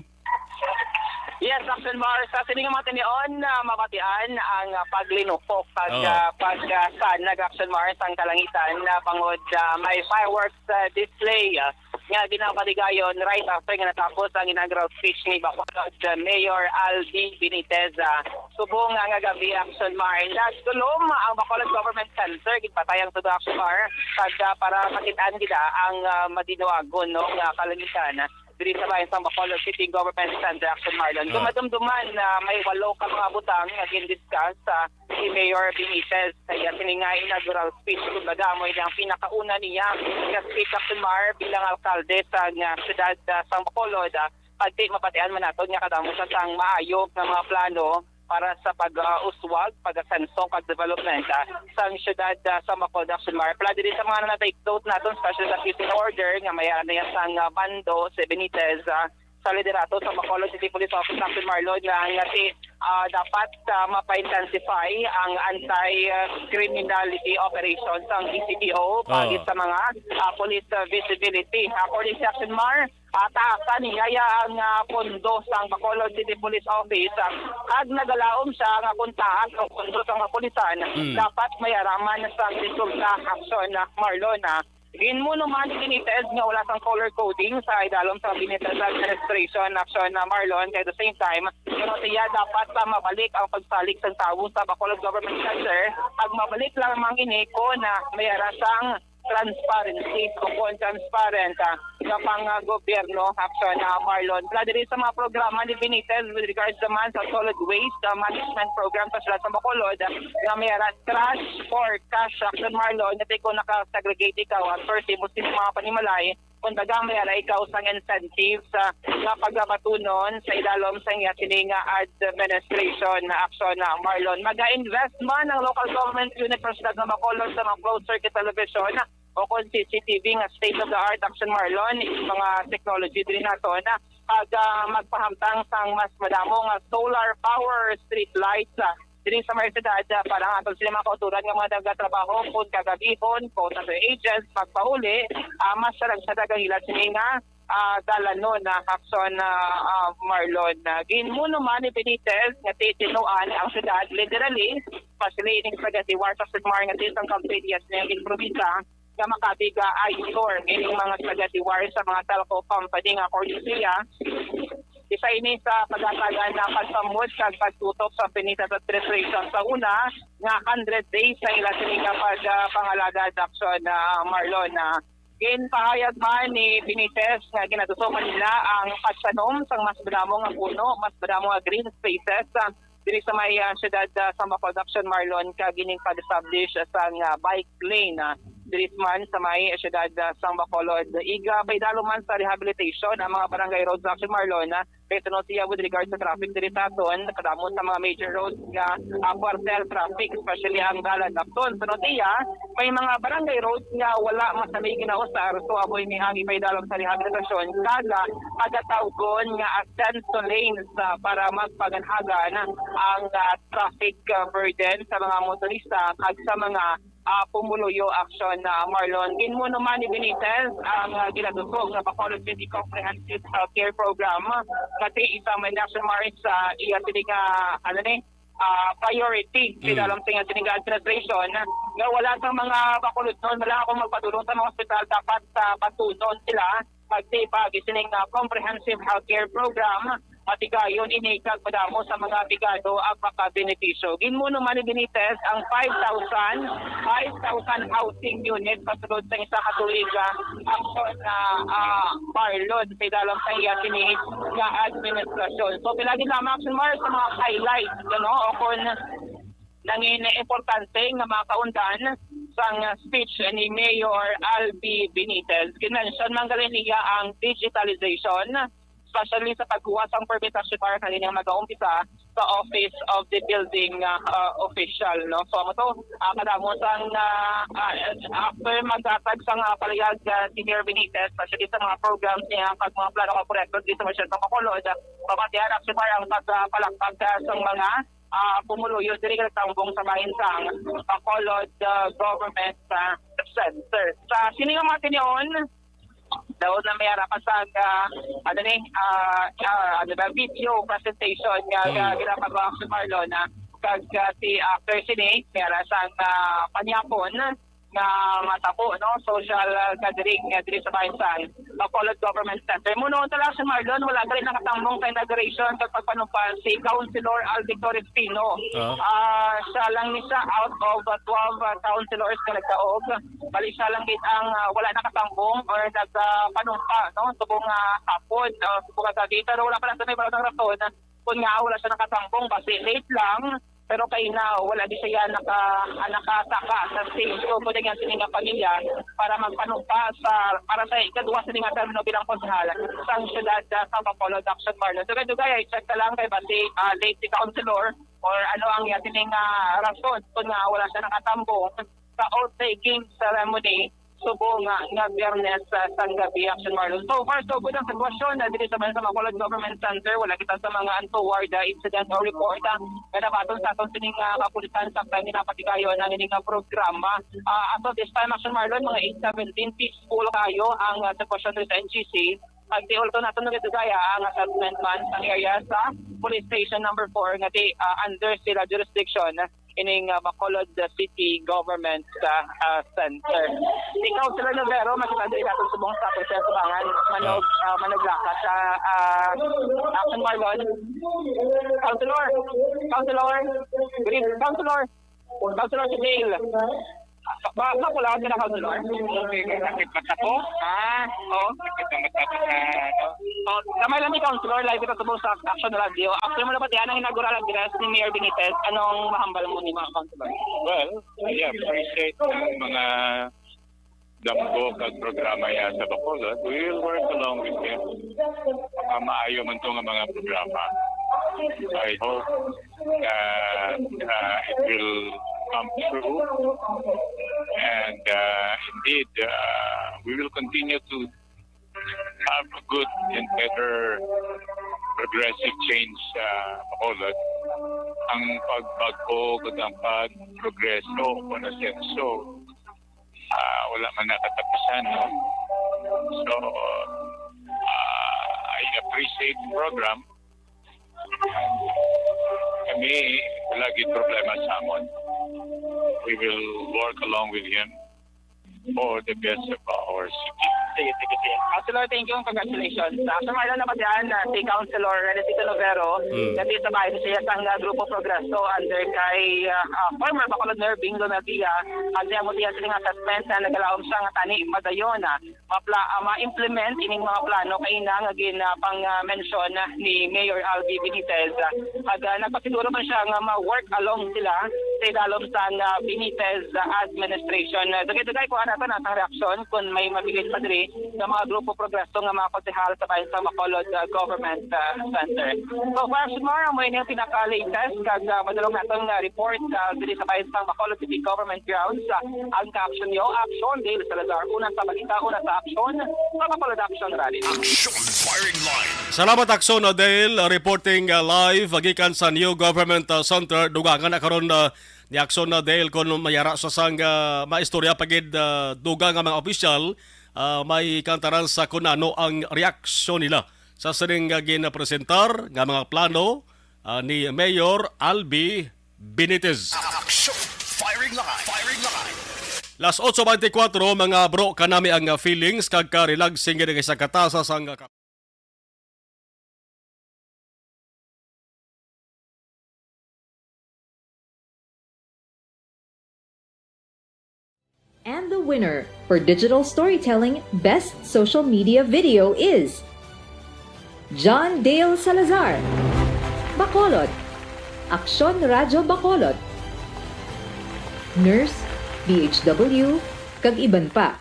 Yes, Action Mars. Sa sining mga tinion, ah, mabatian ang, ah, paglinupok kag, Oh. ah, pag, ah, sanag, Action Mars, ang kalangitan na bangod, ah, may fireworks, ah, display, ah, nga ginapaligayon right after nga natapos ang inaugural speech ni Bacolod, ah, Mayor Albi Benitez, ah, subong nga, nga gabi, Action Mars. Nagdulom ang Bacolod Government Center, ginpatay ang tudo, Action Mars, kag, ah, para makit-an gid, ah, ang, ah, madinuagon, no, nga kalangitan diri sa bahin sang Bacolod City Government Center, Action Marlon. Kung Ah. madumduman na may walo ka mga butang nga gin-discuss sa si Mayor Benitez sa iya sini nga inaugural speech, kumbaga, amo ini ang pinakauna niya nga speech, Action Mar, bilang alkalde sa nga siyudad, ah, sang Bacolod, ah, pagti mabatian man naton nga kadamo sa sang maayo nga mga plano para sa pag-uswag, pag-asenso, kag development, ah, sang siyudad, ah, sa Bacolod, Action Mar. Pala diri sa mga na-take note naton, especially sa peace and order, nga may, ah, niya sang, ah, bando, si Benitez, ah, sa liderato sa Bacolod City Police Office, Action Marlon, nga, nga si, ah, dapat, ah, mapa-intensify ang anti-criminality operation sang B C P O, pagid Ah. sa mga, ah, police, ah, visibility. According sa Action Mar, ah, taasan niya ang, ah, pondo sang Bacolod City Police Office, ah, kag nagalaom siya nga kung taas ang pondo sang kapulisan, Mm. dapat may araman sa resulta, Action, ah, Marlon, ah. Ginmuno man ni Benitez nga wala sang color coding sa idalom sa Benitez administration, Action, ah, Marlon, kay at the same time, pero siya dapat, ah, mabalik ang pagsalig sang tawo sa Bacolod Government Center, ag mabalik lamang ini kon, ah, may ara sang transparency o kon transparent, ah, sa pang-gobyerno, Action, ah, Marlon. Wala diri sa mga programa ni Benitez with regards naman sa solid waste, ah, management program sa siyudad sa Bacolod, ah, nga may ara trash for cash, Action, Marlon, nga kung naka-segregate ikaw, ah, thirty mo sila mga panimalay, kung baga may ara ikaw sang incentives, ah, nga pagabatunon sa idalom sa iya sini nga administration, Action, ah, Marlon. Mag-invest man ang local government unit sa siyudad nga Bacolod sa mga closed circuit television o kon C C T V nga state-of-the-art, Action, Marlon, mga technology diri naton, ah, pag, ah, magpahamtang sang mas madamo nga solar power street lights, ah, diri sa mga siyudad, ah, para nga aton sila mga kauturan nga mga nagatrabaho kon kagabihon, kon sa agents, pagpahuli, ah, mas sarag-sarag ang ila sini nga, ah, dalanon, ah, Action, ah, ah, Marlon. Ah, ginmuno man ni Benitez nga titinuan ang siyudad, literally, especially ining spaghetti wars, Action, Mar, nga sa isang campaign niya sa iyang probinsya, nga makabig, ah, ayuda ining mga spaghetti wars sa mga telco company nga according siya, isa ini sa pagatagan na pagsamot kag pagtutok sa Benitez administration sa una nga hundred days sa ila sini nga pag, ah, pangalagad, Action, ah, Marlon, ah. Ginpahayag man ni Benitez nga ginatuso man nila ang pagtanom sang mas madamo nga puno, mas madamo nga green spaces, ah, diri sa may, ah, siyudad, ah, sang Bacolod, Action, Marlon, kag ining pag-establish sang, ah, bike lane, ah, diri man sa may siyudad, ah, sang Bacolod. Iga paidalom man sa rehabilitation ang mga barangay roads, Action, Marlon, ah, kay tungod siya with regard sa traffic diri sa aton, kadamo sa mga major roads nga, ah, kwartel traffic, especially ang dalan Lacson. Tungod siya, may mga barangay roads nga wala masanay ginausar, so amo ini ang ipaidalom sa rehabilitasyon kag, ah, pagatawgon nga asenso lanes, ah, para magpaganhagan ang, ah, traffic, ah, burden sa mga motorista kag sa mga, ah, pumuluyo, Action, ah, Marlon. Ginmuno man ni Benitez ang, ah, ginatusog nga Bacolod City Comprehensive Healthcare Program nga ti isa man, Action, Mar, sa iya sini nga, ano ni, ah, priority sa Mm. dalam sa iya sini nga administration nga wala sang mga Bacolodnon, wala akong magpadulong sa mga ospital, dapat sa patunon sila pagtibag sining, ah, comprehensive healthcare program, matigayon ini kag madamo sa mga aplikado ang makabenepisyo. Ginmuno man ni Benitez ang five thousand, five thousand housing unit pasulod sa isa ka tuig, ah, Action, ah, ah, Marlon, sa idalom sa iya sini nga administrasyon. So, pila gid lamang, Action, Mar, sa mga highlights, ano, o kung nangin importante nga mga kaundan sang speech ni Mayor Albi Benitez. Ginmention man gali niya ang digitalization, especially sa pagkuha sang permit, Action, Mar, kani nga magaumpisa sa Office of the Building, ah, ah, Official, no? So, amo to, ah, kadamo sang, ah, ah, after maghatag sang, ah, palayag, ah, si Mayor Benitez, especially sa mga programs niya, kag mga plano kag proyekto dito sa Siyudad sa Bacolod, ah, pamatian, Action, Mar, ang pagpalakpak, ah, sang mga, ah, pumuluyo diri kag tambong sa bahin sang Bacolod, ah, Government, ah, Center. Sa sini nga mga tinion, daw na may ara pa sa, ah, ano ni, ah, ah, ano ba, video presentation nga, nga Mm. ginapagawa si Marlon, ah, kag, ah, si after sini, may ara sang, ah, panyapon nga matabo, no, social, ah, gathering nga diri sa bahin sang Bacolod Government Center. Muno talaga si Marlon, wala gali nakatambong sa inauguration kag pagpanumpa si Councilor Alvin Torres Pino. Ah. Ah, siya lang ni siya out of, ah, twelve, ah, councilors nga nagdaog. Bali, siya lang gid ang, ah, wala nakatambong or nagpanumpa, no? Subong nga hapon, no? Subong nga gabi, pero wala pa lang sa may balon ang rason kung nga wala siya nakatambong. Basi late lang, pero kay na wala di siya naka, ah, nakasaka sa stage. So, pwede nga sini nga pamilya para magpanumpa sa, para sa ikaduha sini nga termino bilang konsehal sang siyudad, ah, sa Bacolod, Action, Marlon. Dugay-dugay, i-check ka lang kay basi, ah, late si councilor or ano ang iya sini nga rason kung nga wala siya nakatambong sa oath-taking ceremony subong nga, nga Biyernes, ah, sang gabi, Action, Marlon. So far, so good ang sitwasyon na diri sa, sa Bacolod Government Center. Wala kita sa mga untoward, ah, incident or report, ah, nga nabaton sa aton sining, ah, kapulisan sa time nga napatigayon ang ining, ah, programa. Ah, as of this time, Action, Marlon, mga eight seventeen, peaceful kayo ang, ah, sitwasyon diri sa N G C. Pagtiol to nato nga dugaya ang assessment man sa area sa Police Station Number Four nga di, ah, under sila jurisdiction ining, ah, Bacolod City Government, ah, ah, Center. Ikaw, Sir Novero, makita diri natin subong sa ating sa Subangan, Manog, Ah. ah, Manoglakat sa, ah, Action, Marlon. Councilor, Councilor, Green, Councilor, Councilor Sidil. Ba, ba ko lang, Councilor? Okay, may sakit mata ko. Ah, oo. Sakit ang mata ko sa, ano. Oh, gamay lang mi, Councilor, live kita subong sa Action Radio. After mo na ba diyan ang inaugural address ni Mayor Benitez? Anong mahambal mo ni mga Councilor? Well, I appreciate ang mga damgo kag programa ya sa Bacolod. We will work along with them. Mga maayo man to nga mga programa. I hope that, uh, it will come true. And, uh, indeed, uh, we will continue to have a good and better progressive change sa Bacolod. Ang pagbag-o kag ang pagprogreso o asenso, ah, wala man nakatapusan, no? So, ah, I appreciate the program. Kami, wala gid problema sa amon. We will work along with him for the best of our city. Sige, sige, sige. Councilor, thank you. Congratulations. Sa Action Marlon na ba diyan, ah, si Councilor Renacito Novero, Mm. na sa bahay siya sang, ah, Grupo Progreso under kay, ah, ah, former Bacolod Mayor Bing Lonadia. Ang siya mo siya sa mga assessment na nagalaom siya nga tani madayon, ah, mapla-, ah, ma-implement ining mga plano kaina nga gin, ah, pang, ah, mention, ah, ni Mayor Albi Benitez. Ah, kag, ah, nagpasiguro man siya nga ma-work along sila sa idalom sang, ah, Benitez, ah, administration. Ah, dugay-dugay ko ana to na ang reaksyon kung may mabilis pa diri sa mga grupo progreso nga mga konsehal sa bayan sa Bacolod, ah, Government, ah, Center. So, Flash Mar, amo ini ang pinaka-latest kag, ah, madulong naton nga report, ah, diri sa bayan sa Bacolod City Government Grounds. Ah, ang caption niyo, Action, Dale Salazar. Una sa balita, una sa aksyon, sa Bacolod Action Rally. Action Firing Line. Salamat, Action, uh, Dale, uh, reporting, uh, live, uh, gikan sa New Government, uh, Center. Dugangan na karon, uh, ni Action, uh, Dale, kung mayara sa sang, uh, maistorya pa gid, uh, dugang nga mga opisyal, uh, may kantaran sa kung ano ang reaksyon nila sa sining, uh, ginapresentar nga mga plano, uh, ni Mayor Albi Benitez. Action! Firing line! Firing line! Las otso beintikwatro, mga bro, kanami ang, uh, feelings kag ka-relaxing gid sa katasa sang, uh, And the winner for digital storytelling best social media video is John Dale Salazar, Bacolod, Aksyon Radyo Bacolod, Nurse, D H W, kag iban pa.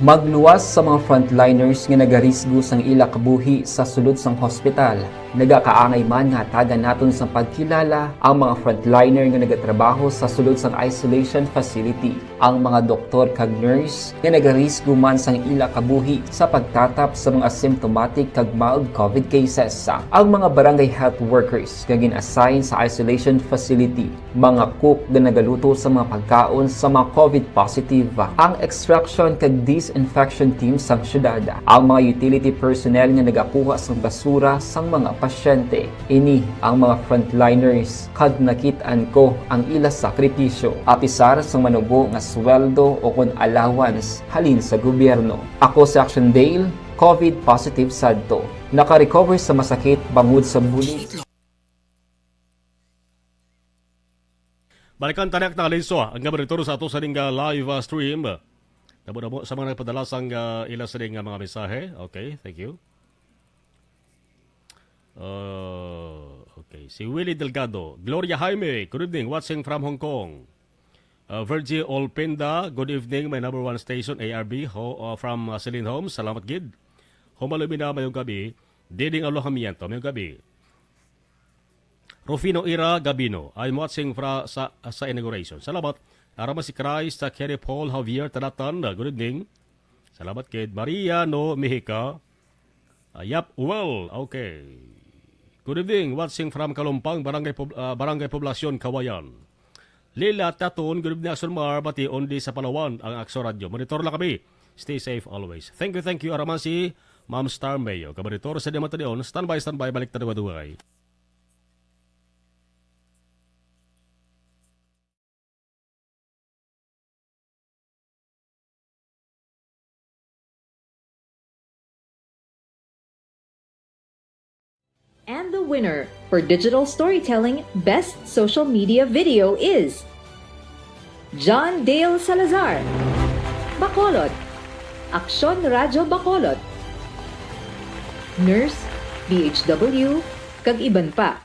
Magluwas sa mga frontliners nga nagarisgo sang ila kabuhi sa sulod sang hospital. Nagakaangay man nga hatagan naton sang pagkilala ang mga frontliner nga nagatrabaho sa sulod sang isolation facility, ang mga doktor kag nurse nga nagarisgo man sang ila kabuhi sa pagtatap sa mga symptomatic kag mild covid cases, ang mga barangay health workers nga gin-assign sa isolation facility, mga cook nga nagaluto sa mga pagkaon sa mga covid positive, ang extraction kag disinfection team sang syudad, ang mga utility personnel nga nagakuha sang basura sang mga pasyente. Ini ang mga frontliners, kag nakit-an ko ang ila sakripisyo. Apisar sang manubo nga sweldo o kon allowance halin sa gobyerno. Ako si Action Dale, covid positive sadto. Naka-recover sa masakit bangod sa bulig. Balikan ta na, Action Dale, ang gabay ni Toro sa ato sa ning, ah, live, ah, stream. Damo-damo sa mga nagpadala sang, ah, ila sa ning, ah, mga mensahe. Okay, thank you. Uh, okay, si Willie Delgado. Gloria Jaime, good evening, watching from Hong Kong. Uh, Virgie Olpenda, good evening, my number one station, A R B, ho, uh, from, uh, Celine Homes. Salamat gid. Homalumina, mayong gabi. Diding Alojamiento, mayong gabi. Rufino Ira Gabino, I'm watching fra-, sa, sa inauguration. Salamat. Arama si Christ, uh, Kerry Paul Javier Tanatan, uh, good evening. Salamat kid Maria No Mexica. Uh, yap, well, okay. Good evening, watching from Kalumpang, Barangay Pub-, uh, Barangay Poblacion, Kawayan. Lila Taton, good evening, Action Mar, bati undi sa Palawan ang Action Radyo. Monitor lang kami. Stay safe always. Thank you, thank you, arama si Ma'am Star Mayo. Kabaritor sa Diamante Leon, standby, standby, balik ta duwa-duwa. And the winner for digital storytelling best social media video is John Dale Salazar, Bacolod. Aksyon Radyo Bacolod. Nurse, B H W, kag iban pa.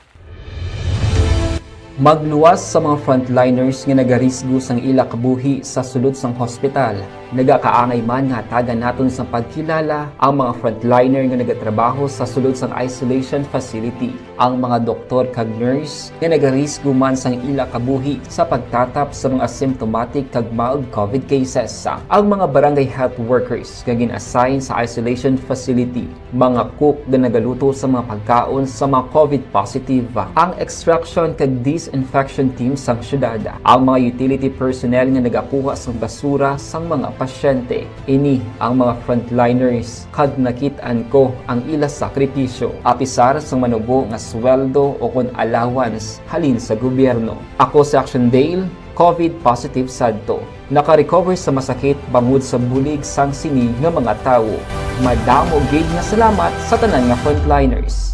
Magluwas sa mga frontliners nga nagarisgo sang ila kabuhi sa sulod sang hospital. Nagakaangay man nga hatagan naton sang pagkilala ang mga frontliner nga nagatrabaho sa sulod sang isolation facility, ang mga doktor kag nurse nga nagarisgo man sang ila kabuhi sa pagtatap sa mga asymptomatic kag mild covid cases, ang mga barangay health workers nga gin-assign sa isolation facility, mga cook nga nagaluto sa mga pagkaon sa mga covid positive, ang extraction kag disinfection team sang syudad, ang mga utility personnel nga nagakuha sang basura sang mga pasyente. Ini ang mga frontliners, kag nakit-an ko ang ila sakripisyo, apisar sang manubo nga sweldo o kon allowance halin sa gobyerno. Ako si Action Dale, covid positive sadto. Naka-recover sa masakit bangod sa bulig sang sini nga mga tawo. Madamo gid nga salamat sa tanan nga frontliners.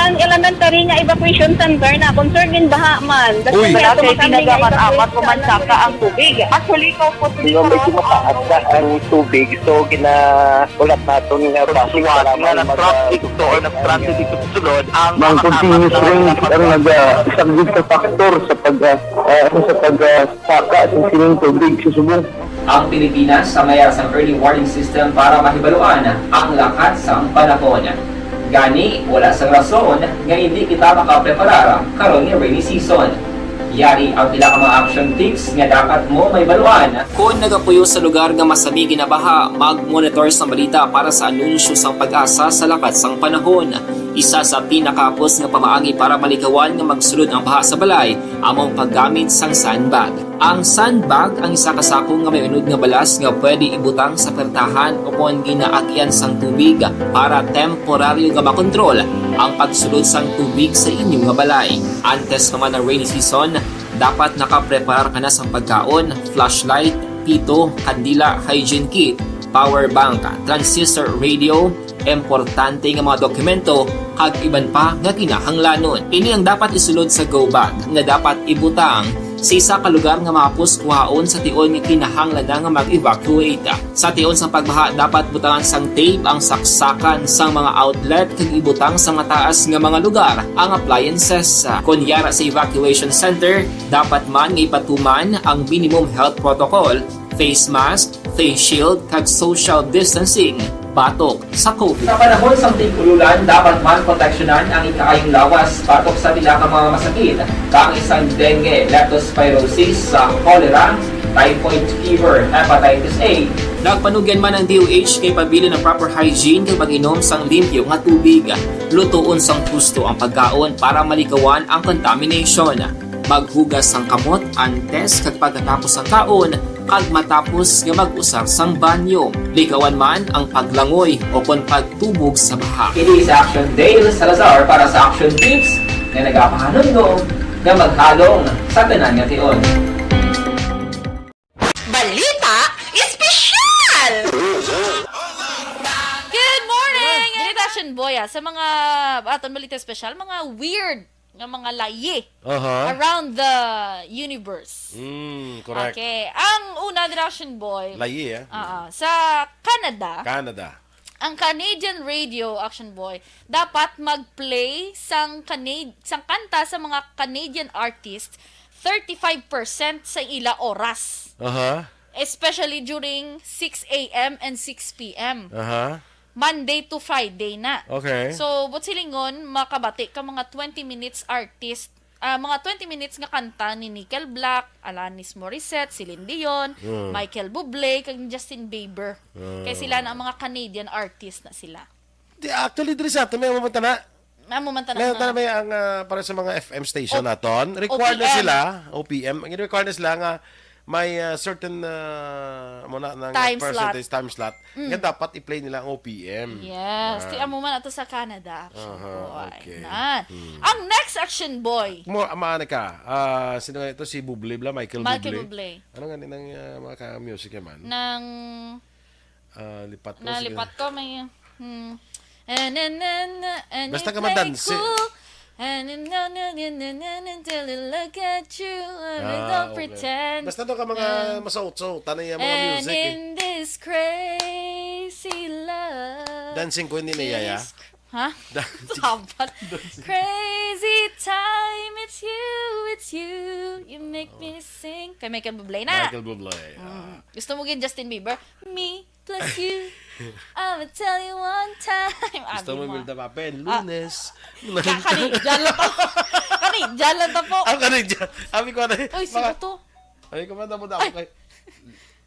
Ang elementary nga evacuation center na concerned din baha man. Uy. Wala kay tinaga man amat ko man saka ang tubig. Actually, ko po Di ba medyo mataas na ang tubig, so ginaulat naton nga basi Suwat nga nag-traffic to or nag-transit dito sa sulod ang Mang continuous rain ang nagasaglit sa factor sa pag ah, ah, sa pag ah, saka sa sining tubig sa subong. Ang Pilipinas ang mayara sang early warning system para mahibaluan ang lakat sang panahon. Gani, wala sang rason nga indi kita makapreparar karon nga rainy season. Yari ang pila ka mga action tips nga dapat mo mahibaluan. Kon nagapuyo sa lugar nga masami ginabaha, mag-monitor sang balita para sa anunsyo sang PAGASA sa lakat sang panahon. Isa sa pinakahapos nga pamaagi para malikawan nga magsulod ang baha sa balay amo ang paggamit sang sandbag. Ang sandbag ang isa ka sako nga may unod nga balas nga pwede ibutang sa pertahan o kon ginaagian sang tubig para temporaryo nga makontrol ang pagsulod sang tubig sa inyo nga balay. Antes pa man ang rainy season, dapat nakapreparar ka na sang pagkaon, flashlight, pito, kandila, hygiene kit, power bank, transistor radio, importante nga mga dokumento, kag iban pa nga kinahanglanon. Ini ang dapat isulod sa go bag nga dapat ibutang sa isa ka lugar nga mahapos kuhaon sa tion nga kinahanglan na nga mag-evacuate. Sa tion sang pagbaha, dapat butangan sang tape ang saksakan sang mga outlet kag ibutang sa mataas nga mga lugar ang appliances. Kon yara sa evacuation center, dapat man nga ipatuman ang minimum health protocol, face mask, face shield, kag social distancing batok sa covid. Sa panahon sang tig-ululan, dapat man proteksyonan ang ikaayong lawas batok sa pila ka mga masakit, kaangay sang dengue, leptospirosis, sa cholera, typhoid fever, hepatitis A. Nagpanugyan man ang D O H kay pabilin ang proper hygiene kag pag-inom sang limpyo nga tubig. Lutoon sang husto ang pagkaon para malikawan ang contamination. Maghugas sang kamot antes kag pagkatapos sang kaon, kag matapos nga mag-usar sang banyo. Likawan man ang paglangoy o kon pagtubog sa baha. Ini si Action Dale Salazar para sa Action Tips nga nagapahanumdom nga maghalong sa tanan nga tion. Balita Espesyal! Good morning! Dili ta Action Boy, ah, sa mga aton balita espesyal, mga weird nga mga layi Aha. around the universe. Mm, correct. Okay. Ang una, diri Action Boy, Layi, eh. ah, sa Canada, Canada. ang Canadian radio, Action Boy, dapat mag-play sang Canad sang kanta sa mga Canadian artists thirty-five percent sa ila oras. Aha. Especially during six a m and six p m. Aha. Monday to Friday na. Okay. So, buot silingon, makabati ka mga twenty minutes artist, ah, mga twenty minutes nga kanta ni Nickelback, Alanis Morissette, Celine Dion, Mm. Michael Bublé, kag ni Justin Bieber. Mm. Kay sila na ang mga Canadian artist na sila. Di, actually, diri sa aton, may mamantana. Amo man May tanang mamantana may ang ah, para sa mga F M station O- naton. Required na O P M. Sila, O P M. Ang required na sila nga may ah, certain ah, muna ng Time percentage slot. Time slot Mm. nga dapat i-play nila ang O P M. Yes, Ah. ti amo man ato sa Canada, Action Aha, Boy. Okay. Nan. Hmm. Ang next Action Boy. Mo ama na ka. Ah, sino nga ito si Bublé bla Michael, Michael Bublé. Bublé. Ano nga ni nang ah, mga ka music man? Nang Ah, lipat ko. na Sige. Lipat ko may hmm. And, and, and, and Basta you ka play madansi. Cool. And no, no, no, no, no, no, until I look at you, and I Ah, don't okay. pretend. Basta daw ka mga And, masautsot, tanay ang mga and music, eh. In this crazy love, Dancing Queen ni Yaya? This cr-, ha? Dancing Sabat. Crazy time, it's you, it's you. You make Oh. me sing. Kay Michael Bublé na. Michael Bublé, ah. Mm. Gusto mo gid Justin Bieber? Me plus you. I'ma tell you one time. Gusto Abi mo mo. Milda Papel? Ah. Lunes. Ka-, kani, dyan lang to. Kani, dyan lang to po. Ah, kani, dyan. Abi ko na, Uy, sino mga to? Abi ko, madamo-damo Ay. kay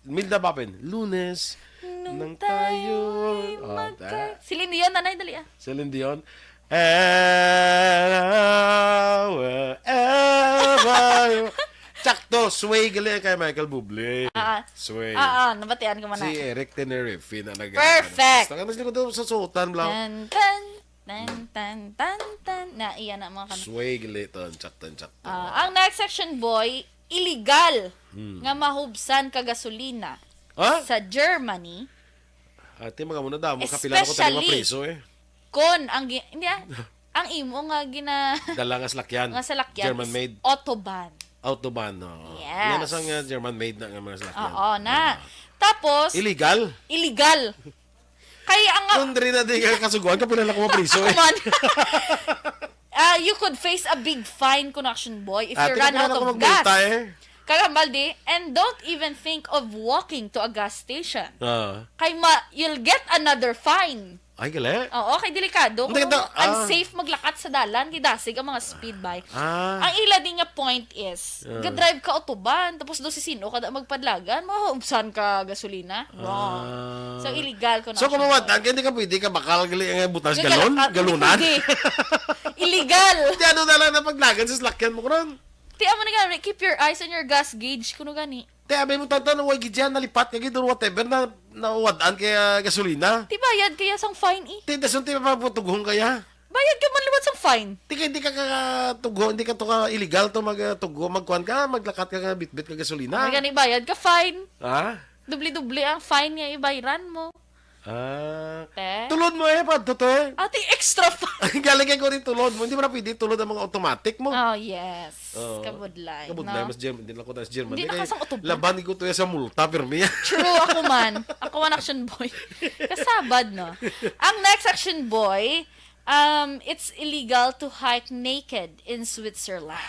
Milda Papel. Lunes. Nung Nang tayo tayo'y Oh, magka-, ta- Celine Dion, nanay, dali, ah. Celine Dion. And wherever you Sakto, Sway gali kay Michael Bublé. Ah, ah. Sway. Ah, ah, nabatian ko man Si na. Eric Tenerife na nag- Perfect. Basta ka na sila ko sa suotan, bro. Tan, tan, tan, tan, tan, tan. Na, iya na, mga kan- Sway gali to, sakto, sakto. Ah, ang next section, boy, illegal Hmm. nga mahubsan ka gasolina Ha? sa Germany. Ate, mga muna daw, makapila na ko tayo Especially mapriso, eh. Kon ang gi-, hindi, ah. Ang imo nga gina-, Dala nga salakyan. nga salakyan German is made. Autobahn. Autobahn, no. Yes. Yan na sa nga German made na nga mga salakyan. Oo, na. Ah. Tapos, Illegal? illegal. Kaya ang Kung diri na di ka kasuguan, kapila na ko mapriso, eh. Kuman. Ah, you could face a big fine, Connection Boy, if you Ate, run kapila out na ko of magmulta, gas. eh. Kagambal di, and don't even think of walking to a gas station. Ah. Kay ma-, you'll get another fine. Ay, gali? Oo, kay delikado. Hindi, Kung ito, ah. unsafe maglakat sa dalan, kay dasig ang mga speed bike. Ah. Ang ila din nga point is, Ah. ga-drive ka autobahn, tapos do si sino ka da magpadlagan, maubsan ka gasolina. Wrong. Ah. So, illegal ko na So, siya. Kung mawatan ka, hindi ka pwede ka bakal gali nga butang sa Yung galon? galak-, ah, hindi Galunan? pwede. Illegal. Di ano na lang na paglagan sa salakyan mo, kuno? Ti, amo ni gani, keep your eyes on your gas gauge, kuno gani. Te, abi mo, tata, na way gid yan, nalipat ka gid, or whatever, na, nauwadan kay, ah, gasolina. Ti, bayad kaya sang fine, eh. Te, dason, te, mapatughong kaya. Bayad ka man liwat sang fine. Te, kay di ka, ka, tugho, hindi ka to ka illegal to mag, ah, tugho, magkuhan ka, maglakat ka, ka bitbit ka gasolina. Ay, gani, bayad ka fine. Ha? Doble-doble ang fine nga ibayran mo. Ah. Te? Tulod mo, eh, pa, to, to, eh. Ate, extra fine. Galing kay ko rin tulod mo. Hindi mo na pwede tulod ang mga automatic mo. Oh, yes. Oo. Kabudlay, Kabudlay, no? Mas German, hindi lang ko tayo sa German. Hindi Di na kay kasang utob. Laban ko to sa multa, pirmi. True, ako man. Ako man action boy. Kasabad, no? Ang next action boy, um, it's illegal to hike naked in Switzerland.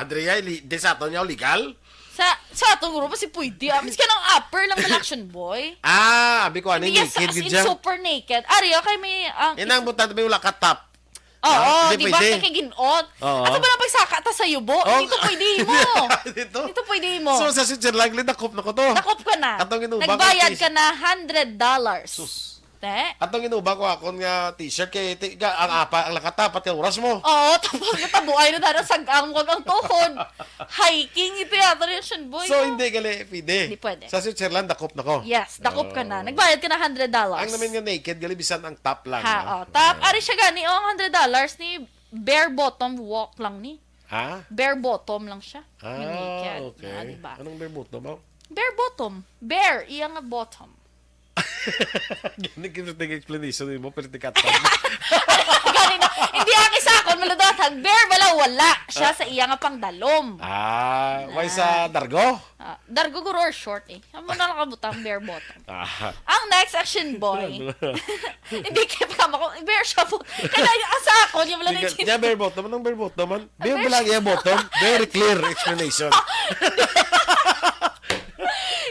Dre, ay, li-, di sa ato niya, legal? Sa, sa ato, guro, kasi pwede, ah. Miski nang upper lang na action boy. Ah, abi ko, ano, Hindi, yes, naked as gid in siya? Super naked. Ari, okay, may, ang Yan ang butang, may wala ka top. Oo, Ah, di di ba? pwede. Kay ginot. Oo. Ato ba na pagsaka ta sa yubo? Oh. Dito pwede mo. Dito? Dito pwede mo. So, sa Switzerland, gali, dakop na ko to. Dakop ka na. Katong inuba ko, Nagbayad tis- ka na hundred dollars. Sus. Te? Atong inuba ko akon nga t-shirt kay ti-, ga-, ang apa, ang nakatapat ka oras mo. Oo, tapos natabuay na dara sa ang wag ang tuhod. Hiking ito yata yung action boy, So, no? hindi gali pwede. Hindi pwede. Sa Switzerland, dakop na ko. Yes, dakop ka na. Oh. Nagbayad ka na hundred dollars. Ang namin nga naked, gali bisan ang top lang, Ha, ha? oh, top. Oh. Ari siya gani, oh, ang hundred dollars ni bare bottom walk lang ni. Ha? Bare bottom lang siya. Ah, Yung naked. okay. Ah, diba? Anong bare bottom, oh? Bare bottom. Bare, iya nga bottom. Gani, interesting explanation mo, pero tikatan. Gani na. Hindi, ang isa akon, maludatag. Bare, wala, wala. Siya Ah. sa iya nga pangdalom. Ah, why Ah. sa dargo? Ah, dargo guro or short eh. Amo na lang kabutang bare bottom. Ah. Ang next action boy. Hindi kaya pa ako, bare siya po. Kaya ang sa ako, yung wala Hindi ka, naitin- niya bare bottom. Anong bare bottom man? Bare Bare ba lang siya. iya bottom? Very clear explanation.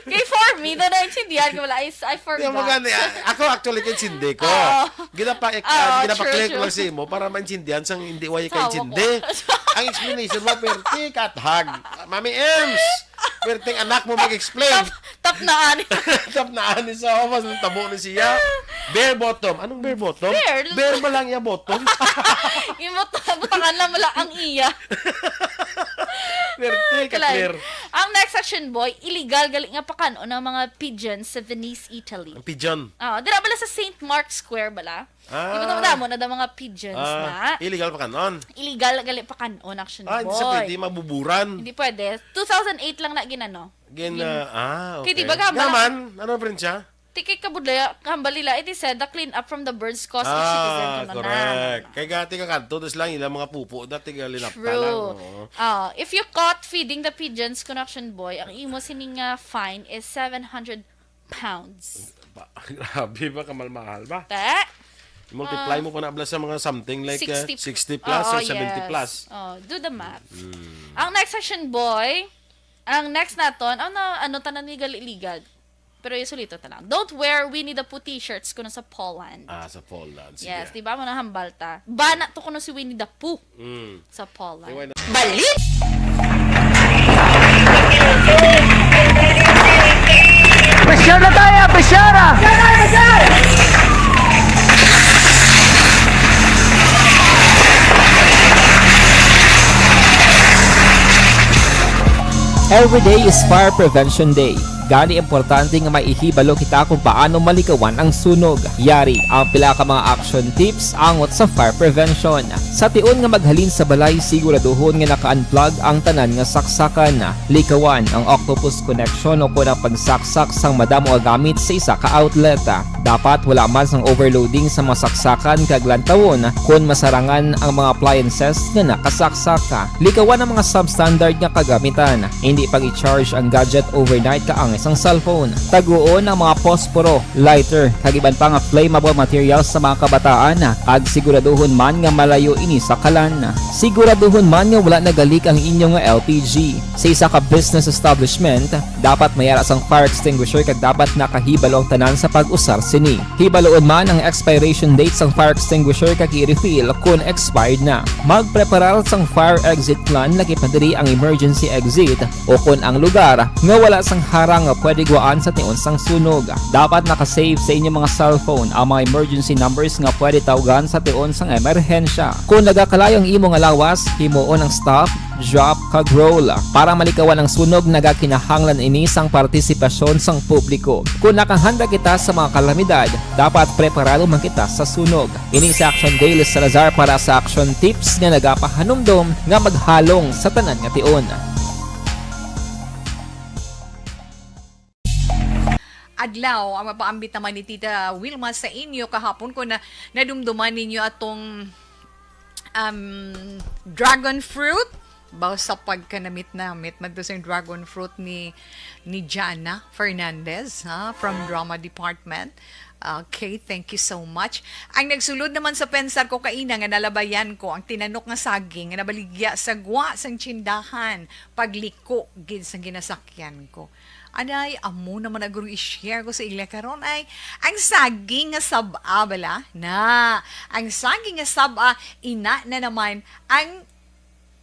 Kay for me, na naintindihan ko wala. I, I forgot. Di, magani, ah, ako actually, kaintindi ko. Oo. Ginapa-, Oo, ah, ginapa-clear true, ko lang true. sa imo para maintindihan sang hindi way Tawa kaintindi. ko. Ang explanation mo, perti, kathag. Mami Ems, perting anak mo mag-explain. Tap, tap na ani. Tap na ani sa omas, ang tabo ni siya. Bare bottom. Anong bare bottom? Bare. Bare ba lang iya bottom? Imot, butangan lang wala ang iya. Perti, Kalay. ka-clear. Ang next action boy, illegal gali nga pakan-on ang mga pigeons sa Venice, Italy. Ang pigeon. Ah, dira bala sa Saint Mark's Square bala. Ah. Di ba tama na daw mga pigeons Ah, na? illegal pakan-on. Illegal gali pakan-on, action Ah, hindi sa boy. pwede, mabuburan. Hindi pwede. Two thousand eight lang na ginano. Gin-, Gin- ah, ah, Kay di okay. ba gama Gaman, ano pa rin siya? Ti kay kabudlaya, hambal nila, it is said, the clean up from the burns caused by citizens Ah, kuno na. Correct. Kay gati ka kadto, dos lang ilang mga pupo, dati ka linapta True. lang, oo. Ah, if you caught feeding the pigeons, kuno Action Boy, ang imo sining, ah, fine is seven hundred pounds. Ba, grabe ba, kamalmahal ba? Te? I-multiply Ah. mo pa na bala sa mga something like, uh, Sixty sixty plus Oo, or seventy yes. plus. Oh, do the math. Mm. Ang next Action Boy, ang next naton, oh, na, ano, tanan ni Galiligad. Pero yung sulito ta lang. Don't wear Winnie the Pooh t-shirts kuno sa Poland. Ah, sa Poland. Sige. Yes, di ba? Manahambal ta. Bana to kuno si Winnie the Pooh Mm. sa Poland. Iwan na. Balik! Pressure na tayo! Pressure! Every day is Fire Prevention Day. Gani, importante nga maihibalo kita kung paano malikawan ang sunog. Yari ang pila ka mga action tips angot sa fire prevention. Sa tion nga maghalin sa balay, siguraduhon nga naka-unplug ang tanan nga saksakan. Likawan ang octopus connection o kon ang pagsaksak sang madamo nga gamit sa isa ka outlet. Dapat wala man sang overloading sa mga saksakan kag lantawon kon masarangan ang mga appliances nga nakasaksak. Likawan ang mga substandard nga kagamitan. Hindi pag-i-charge ang gadget overnight kaangay sang cellphone. Taguon ang mga posporo, lighter, kag iban pa nga flammable materials sa mga kabataan, kag siguraduhon man nga malayo ini sa kalan. Siguraduhon man nga wala nagalik ang inyo nga L P G. Sa isa ka business establishment, dapat may ara sang fire extinguisher kag dapat nakahibalo ang tanan sa pag-usar sini. Hibaloon man ang expiration date sang fire extinguisher kag i-refill kon expired na. Magpreparar sang fire exit plan, lakip na diri ang emergency exit o kon ang lugar nga wala sang harang nga pwede guwaan sa tion sang sunog. Dapat naka-save sa inyo mga cellphone ang mga emergency numbers nga pwede tawgan sa tion sang emerhensya. Kon nagakalayo ang imo nga lawas, himuon ang stop, drop, kag roll para malikawan ang sunog. Nagakinahanglan ini sang partisipasyon sang publiko. Kon nakahanda kita sa mga kalamidad, dapat preparado man kita sa sunog. Ini si Action Day, Liz Salazar para sa Action Tips nga nagapahanumdom nga maghalong sa tanan nga tion. Adlaw ang mapaambit naman ni Tita Wilma sa inyo kahapon, kung na, nadumduman ninyo atong, um, dragon fruit. Baw sa pagkanamit-namit man to sa dragon fruit ni, ni Jana Fernandez, ha, from Drama Department. Okay, thank you so much. Ang nagsulod naman sa pensar ko kaina nga nalabayan ko ang tinanok nga saging nga nabaligya sa gwa sang tsindahan, pagliko gid sang ginasakyan ko. Anay, amo naman na guro i-share ko sa ila karon ay ang saging nga sab-a bala na. Ang saging nga sab-a, ina na naman ang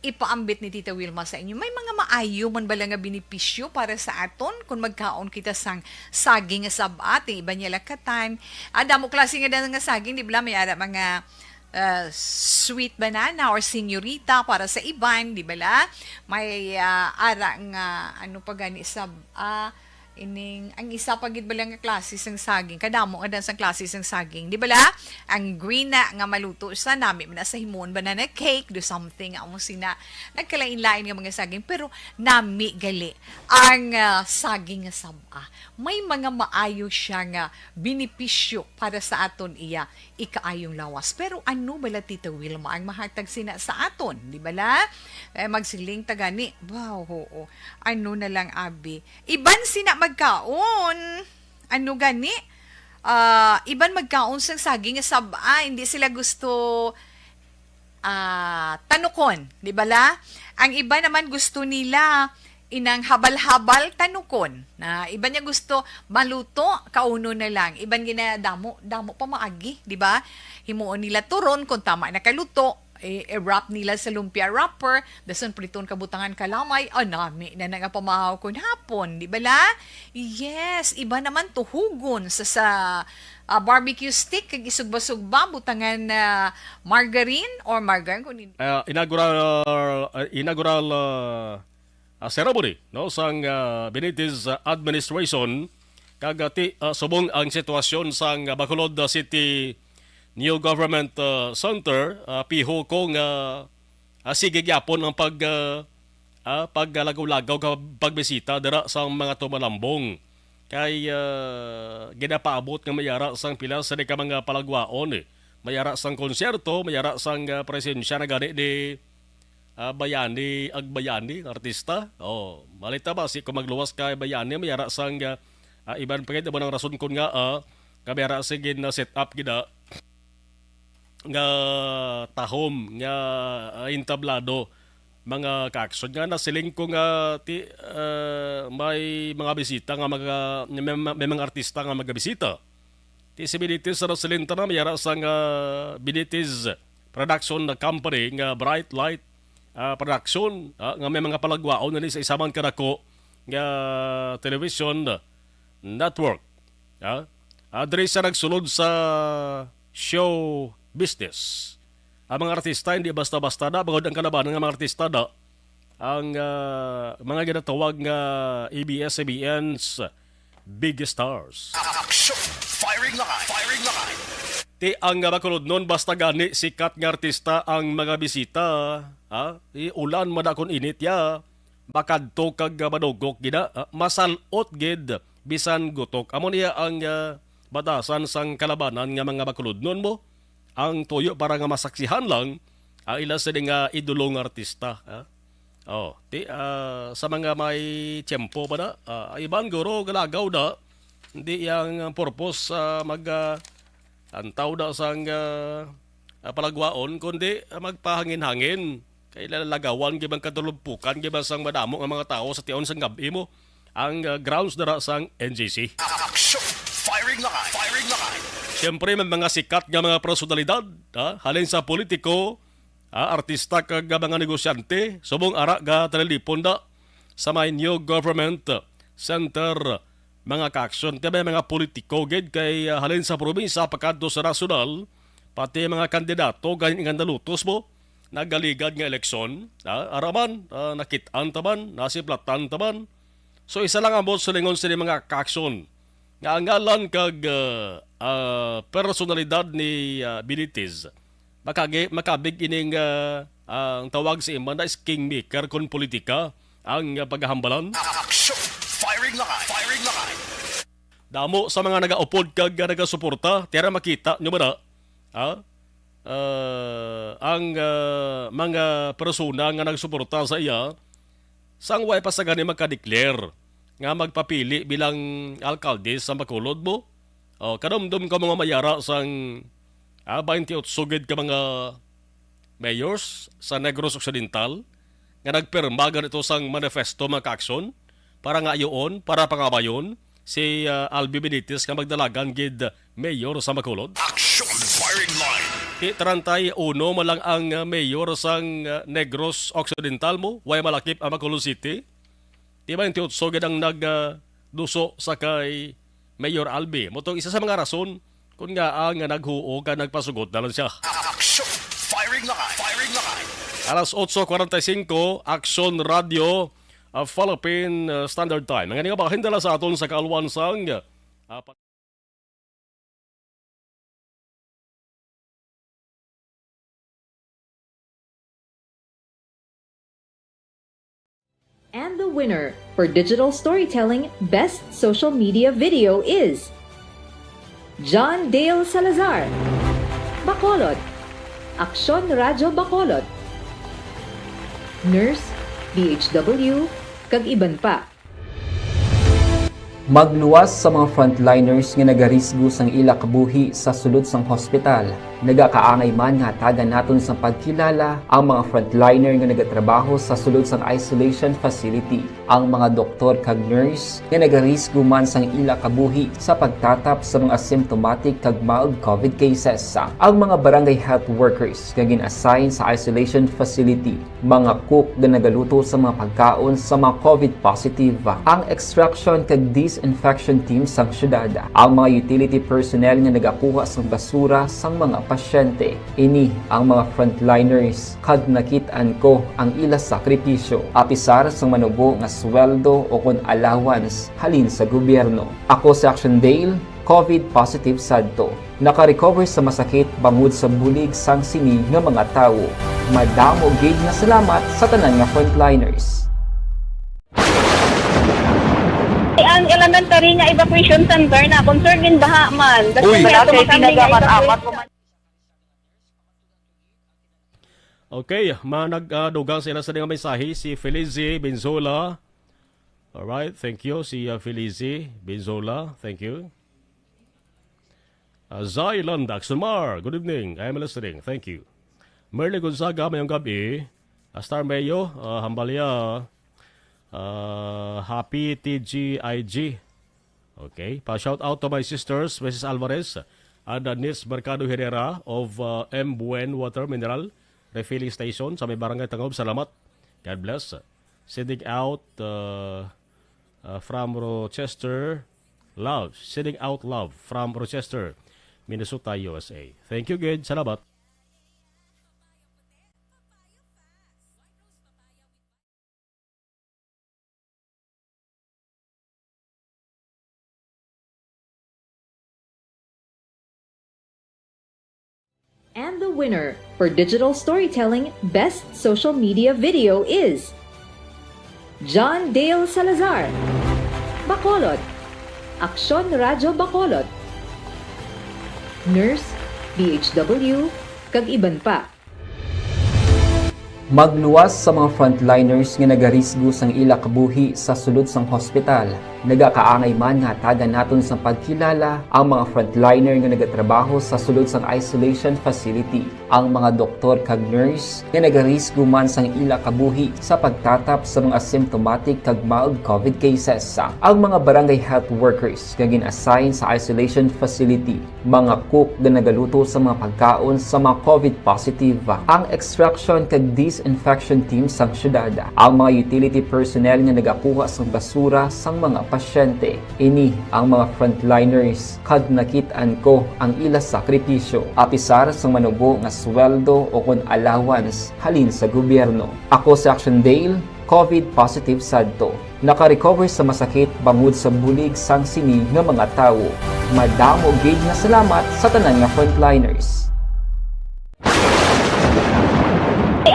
ipaambit ni Tita Wilma sa inyo. May mga maayo man bala nga benepisyo para sa aton kung magkaon kita sang saging nga sab-a? Ti iban niya lang ka time. Ah, damo klase nga daan nga saging, di bala? May ara mga, ah, sweet banana or senyorita para sa iban, di bala? May, ah, ara nga, ano pa gani, sab-a, ining, ang isa pa gid bala nga klase sang saging, kadamo nga dan sang klase sang saging, di bala? Ang green na nga maluto sa nami man na sa himuon banana cake, do something, amo sina, nagkalain-lain nga mga saging, pero nami gali ang, ah, saging nga sab-a. May mga maayo siya nga benepisyo para sa aton iya ikaayong lawas. Pero ano bala, Tita Wilma, ang mahatag sina sa aton, di bala? Eh, magsiling ta gani, wow, oo. Ano na lang, abi? Iban sina magkaon. Ano gani? Ah, iban magkaon sang saging nga sab-a, hindi sila gusto, ah, tanukon, di bala? Ang iba naman gusto nila inang habal-habal tanukon. Na iban niya gusto maluto, kauno na lang. Iban ginadamo, damo pa maagi, di ba? Himuon nila turon kung tama na kaluto. I-, i-wrap nila sa lumpia wrapper, dason priton kabutangan kalamay, ah, nami na nga pamahaw kon hapon, di bala? Yes, iba naman tuhugon sa, sa, ah, barbecue stick, kag isugba-sugba, butangan na margarine or margarine kung hindi. Ah, inaugural, ah, inaugural, ah, ah, ceremony, no, sang, ah, Benitez, ah, administration, kag, ah, ti-, ah, subong ang sitwasyon sang, ah, Bacolod, ah, City New Government, ah, Center, ah, piho ko nga, ah, sige gyapon ang pag, ah, ah, paglagaw-lagaw ka pagbisita dira sa mga tumalambong. Kay, ah, ginapaabot nga may ara sang pila sa di ka mga palagwaon, eh. May ara sang konsyerto, may ara sang, ah, presensya na gani ni, ah, Bayani, ang Bayani, artista. Oh, malita ba si kung magluwas kay Bayani, may ara sang, ah, ah, iban pa gid mo nang rason kun nga, ah, kami ara sige na set up gid, ah, nga tahom nga, ah, entablado, mga kaaksyon, nga nasiling ko nga ti-, ah, may mga bisita nga maga-, may, may mga artista nga magabisita. Ti si Benitez sa nasiling ta na may ara sang, ah, Benitez Production Company nga Bright Light, ah, Production, ah, nga may mga palagwaon na ni sa isa man kadako nga television network. Ha? Ah, diri siya nagsulod sa show business. Ang mga artista, hindi basta-basta na, bangod ang kalabanan nga mga artista na, ang, ah, mga ginatawag nga A B S C B N's big stars. Action! Firing line! Firing line! Ti ang, ah, makulod nun, basta gani sikat nga artista ang mga bisita, ha? Ti ulan man akon init ya, makadto kag, ah, madugok gid, ah, masalot gid bisan gutok. Amo niya ang, ah, batasan sang kalabanan nga mga bakulodnon mo. Ang tuyo para nga masaksihan lang ang ila sini nga idolo nga artista, ha? Oh, ti, ah, sa mga may tiyempo pa na, ah, iban guro galagaw na, hindi yang purpose, ah, mag, ah, antaw na sang, ah, ah, palagwaon, kundi, ah, magpahangin-hangin. Kay lalagawan gid ang katulugpukan gid sang madamo nga mga tawo sa tion sang gab-i mo ang, ah, grounds dira sang N G C. Action! Firing line! Firing line! Siyempre, may mga sikat nga mga personalidad, ha? Halin sa politiko, ah, artista kag mga negosyante, subong ara ga talilipon da sa may New Government Center, mga kaaksyon, kay may mga politiko gid kay, ah, halin sa probinsya pakadto sa nasyonal, pati mga kandidato ganin nga nalutos mo nagaligad nga eleksyon, ah, araman, ah, nakit-an taman, nasiplatan taman. So, isa lang ang buot silingon sini mga kaaksyon nga ang ngalan kag, ah, ah, personalidad ni, ah, Benitez. Makagi-, makabig ining, ah, ang tawag sa iman na is kingmaker kon politika ang, ah, paghahambalan. Action! Firing line! Firing line! Damo sa mga nagaupod kag, ah, nagasuporta, tira makita nyo ba na? Ha? Ah, ang, ah, mga persona nga nagsuporta sa iya, sang way pa sa gani magka-declare nga magpapili bilang alkalde sa Bacolod mo? O, kadumdom ka mga mayara sang, ah, twenty-eight gid ka mga mayors sa Negros Occidental nga nagpirma ganito sang manifesto, mga kaaksyon, para nga ayoon, para pangabayon si, ah, Albi Benitez nga magdalagan gid mayor sa Bacolod. Action firing line! Ti treinta y uno man lang ang, ah, mayor sang, ah, Negros Occidental mo, way malakip ang Bacolod City. Ti twenty-eight gid ang nag, ah, duso sa kay Mayor Albi. Mo tong isa sa mga rason kung ngaa nga naghuo ka nagpasugot na lang siya. Action! Firing line! Firing line! Alas otso cuarenta y cinco, Action Radio, ah, Philippine, ah, Standard Time. Ang nga bahin dala sa aton sa kaalwan sang, ah, pa- And the winner for digital storytelling best social media video is John Dale Salazar, Bacolod, Aksyon Radyo Bacolod, Nurse, D H W, kag iban pa. Magluwas sa mga frontliners nga nagarisgo sang ila kabuhi sa sulod sang hospital. Nagakaangay man nga hatagan naton sang pagkilala ang mga frontliner nga nagatrabaho sa sulod sang isolation facility, ang mga doktor kag nurse nga nagarisgo man sang ila kabuhi sa pagtatap sa mga asymptomatic kag mild COVID cases, ang mga barangay health workers nga gin-assign sa isolation facility, mga cook nga nagaluto sa mga pagkaon sa mga COVID positive, ang extraction kag disinfection team sang syudad, ang mga utility personnel nga nagakuha sang basura sang mga pasyente. Ini ang mga frontliners, kag nakit-an ko ang ila sakripisyo, apisar sang manubo nga sweldo o kon allowance halin sa gobyerno. Ako si Action Dale, COVID positive sadto. Naka-recover sa masakit bangod sa bulig sang sini nga mga tawo. Madamo gid nga salamat sa tanan nga frontliners. Ang elementary nga evacuation center na concerned in baha man. That's Uy. why Wala ato kay makambing nga ginagamat-amat evacuation. Okay, manadugang sa ila sa nga mensahe, si Felizie Benzola. Alright, thank you. Si, uh, Felizie Benzola, thank you. Uh, Zay Landac Sumar, good evening. I am listening. Thank you. Merly Gonzaga, mayong gabi. Uh, Star Mayo, uh, Hambalya, uh, happy T G I G. Okay. Pa-shout out to my sisters, Missus Alvarez and, uh, Nis Mercado Herrera of, uh, M Buen Water Mineral Refilling Station sa may Barangay Tangob. Salamat. God bless. Sending out, uh, uh, from Rochester, love. Sending out love from Rochester, Minnesota, U S A. Thank you, good. Salamat. And the winner for digital storytelling best social media video is John Dale Salazar, Bacolod, Aksyon Radyo Bacolod, Nurse, D H W, kag iban pa. Magluwas sa mga frontliners nga nagarisgo sang ila kabuhi sa sulod sang hospital. Nagakaangay man nga hatagan naton sang pagkilala ang mga frontliner nga nagatrabaho sa sulod sang isolation facility, ang mga doktor kag nurse nga nagarisgo man sang ila kabuhi sa pagtatap sa mga asymptomatic kag mild covid cases, ang mga barangay health workers nga gin-assign sa isolation facility, mga cook nga nagaluto sa mga pagkaon sa mga covid positive, ang extraction kag disinfection team sang syudad, ang mga utility personnel nga nagakuha sang basura sang mga pasyente. Ini ang mga frontliners, kag nakit-an ko ang ila sakripisyo, apisar sang manubo nga sweldo o kon allowance halin sa gobyerno. Ako si Action Dale, covid positive sadto. Naka-recover sa masakit bangod sa bulig sang sini nga mga tawo. Madamo gid nga salamat sa tanan nga frontliners.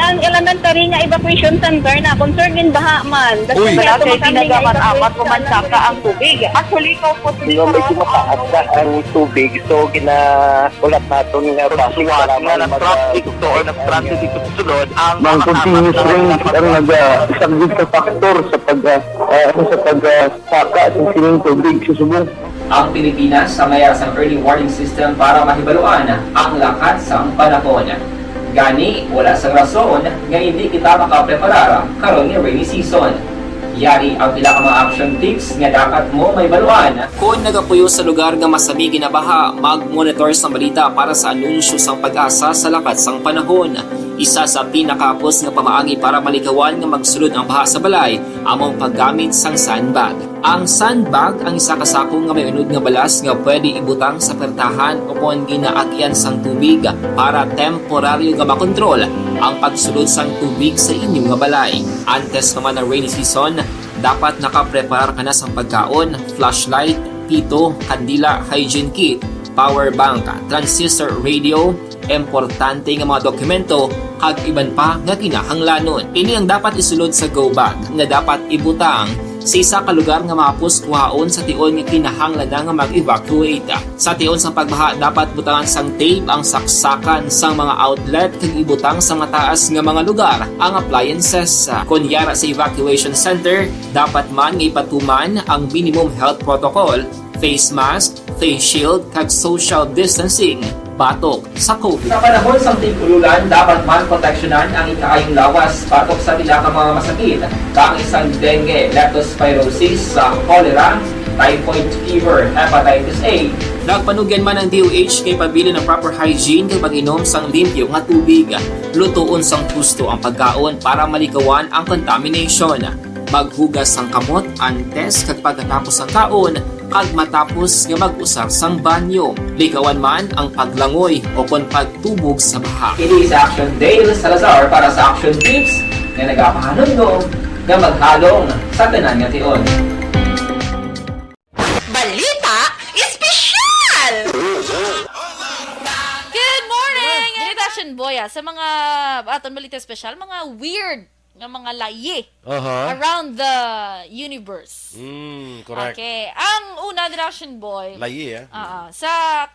Ang elementary nga evacuation center na concerned in baha man. That's Uy. why Wala ato kay makambing nga ginagamat-amat evacuation mo man saka ang tubig. Actually, ikaw po, Hindi, medyo mataas na ang tubig. So, gina-, ulat naton nga Pagsuwat nga nag-traffic to or nag-transit dito sa sulod, ang Nang mga continuous rain ang naga-, isang gid ka factor sa pag, ah, ah, ano, sa pag, ah, saka sa sining tubig sa subong. Ang Pilipinas sa mayara sang early warning system para mahibaluan ang lakat sang panahon. Gani, wala sang rason nga hindi kita makapreparar karon nga rainy season. Yari ang pila ka mga action tips nga dapat mo mahibaluan. Kon nagapuyo sa lugar nga masami ginabaha, mag-monitor sang balita para sa anunsyo sang PAGASA sa lakat sang panahon. Isa sa pinakahapos nga pamaagi para malikawan nga magsulod ang baha sa balay amo ang paggamit sang sandbag. Ang sandbag ang isa ka sako nga may unod nga balas nga pwede ibutang sa pertahan o kon ginaagyan sang tubig para temporaryo nga makontrol ang pagsulod sang tubig sa inyo nga balay. Antes pa man ang rainy season, dapat nakapreparar ka na sang pagkaon, flashlight, pito, kandila, hygiene kit, power bank, transistor radio, importante nga mga dokumento, kag iban pa nga kinahanglanon. Ini ang dapat isulod sa go bag nga dapat ibutang sa isa ka lugar nga mahapos kuhaon sa tion nga kinahanglan na nga mag-evacuate. Sa tion sang pagbaha, dapat butangan sang tape ang saksakan sang mga outlet kag ibutang sa mataas nga mga lugar ang appliances. Kon yara sa evacuation center, dapat man nga ipatuman ang minimum health protocol, face mask, face shield, kag social distancing batok sa covid. Sa panahon sang tig-ululan, dapat man proteksyonan ang ikaayong lawas batok sa pila ka mga masakit, kaangay sang dengue, leptospirosis, sa cholera, typhoid fever, hepatitis A. Nagpanugyan man ang D O H nga ipabilin ang proper hygiene kag pag-inom sang limpyo nga tubig. Lutoon sang husto ang pagkaon para malikawan ang contamination. Maghugas sang kamot antes kag pagkatapos sang kaon, kag matapos nga mag-usar sang banyo. Likawan man ang paglangoy o kon pagtubog sa baha. Ini si Action Dale Salazar para sa Action Tips nga nagapahanumdom nga maghalong sa tanan nga tion. Balita Espesyal! Good morning! Dili ta, Shin Boy, ah, sa mga aton balita espesyal, mga weird nga mga layi Aha. around the universe. Mm, correct. Okay. Ang una, Action Boy, Layi, eh. Ah, sa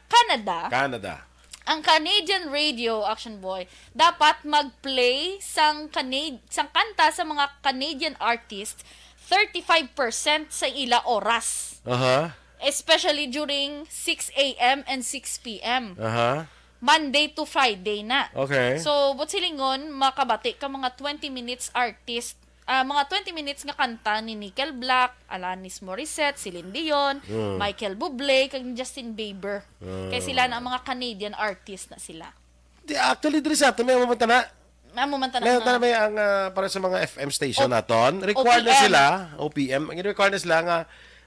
Canada, Canada. Ang Canadian radio, Action Boy, dapat mag-play sang Canad-, sang kanta sa mga Canadian artist thirty-five percent sa ila oras. Aha. Especially during six a m and six p m. Aha. Monday to Friday na. Okay. So, buot silingon, makabati ka mga twenty minutes artist, ah, mga twenty minutes nga kanta ni Nickelback, Alanis Morissette, Celine Dion, Hmm. Michael Bublé, kag ni Justin Bieber. Hmm. Kay sila na ang mga Canadian artist na sila. Di, actually, diri sa ato, may amo man tana. Amo man tana May nga. tana may ang, ah, para sa mga F M station O-, naton. Required na O P M. sila, O P M. Ang required na sila nga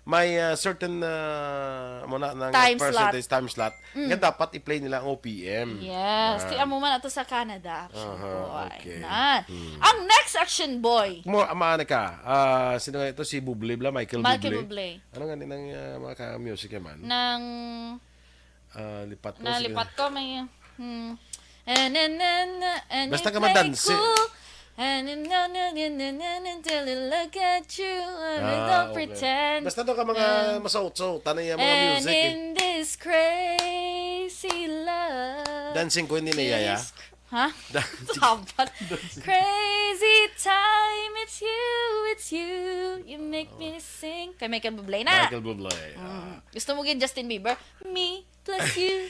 may, ah, certain, ah, mo na, na Time slot. percentage time slot. Mm. Nga dapat i-play nila ang O P M. Yes. Yan. Ti amo man ato sa Canada, Action Aha, Boy. okay. Na. Hmm. Ang next, Action Boy. Mo, ama, ano ka? Ah, sino nga ito? Si Bublé bla? Michael Michael Bublé? Bublé. Ano nga ni nang, ah, mga ka-music naman? Nang Ah, lipat ko, sige. Nalipat ko, may, hmm. And, and, and, and Basta you ka play madansi. cool. And, and, no, no, no, no, no, no, until I look at you, and I Ah, don't okay. pretend. Basta to ka mga And, masautso, tanay ang mga and music, eh. in this crazy love, Dancing queen ni Yaya. this cr-, ha? Dancing. Sabat. Crazy time, it's you, it's you. You make me sing. Kay Michael Bublé na. Michael Bublé, Mm. ah. Gusto mo gid Justin Bieber? Me plus you.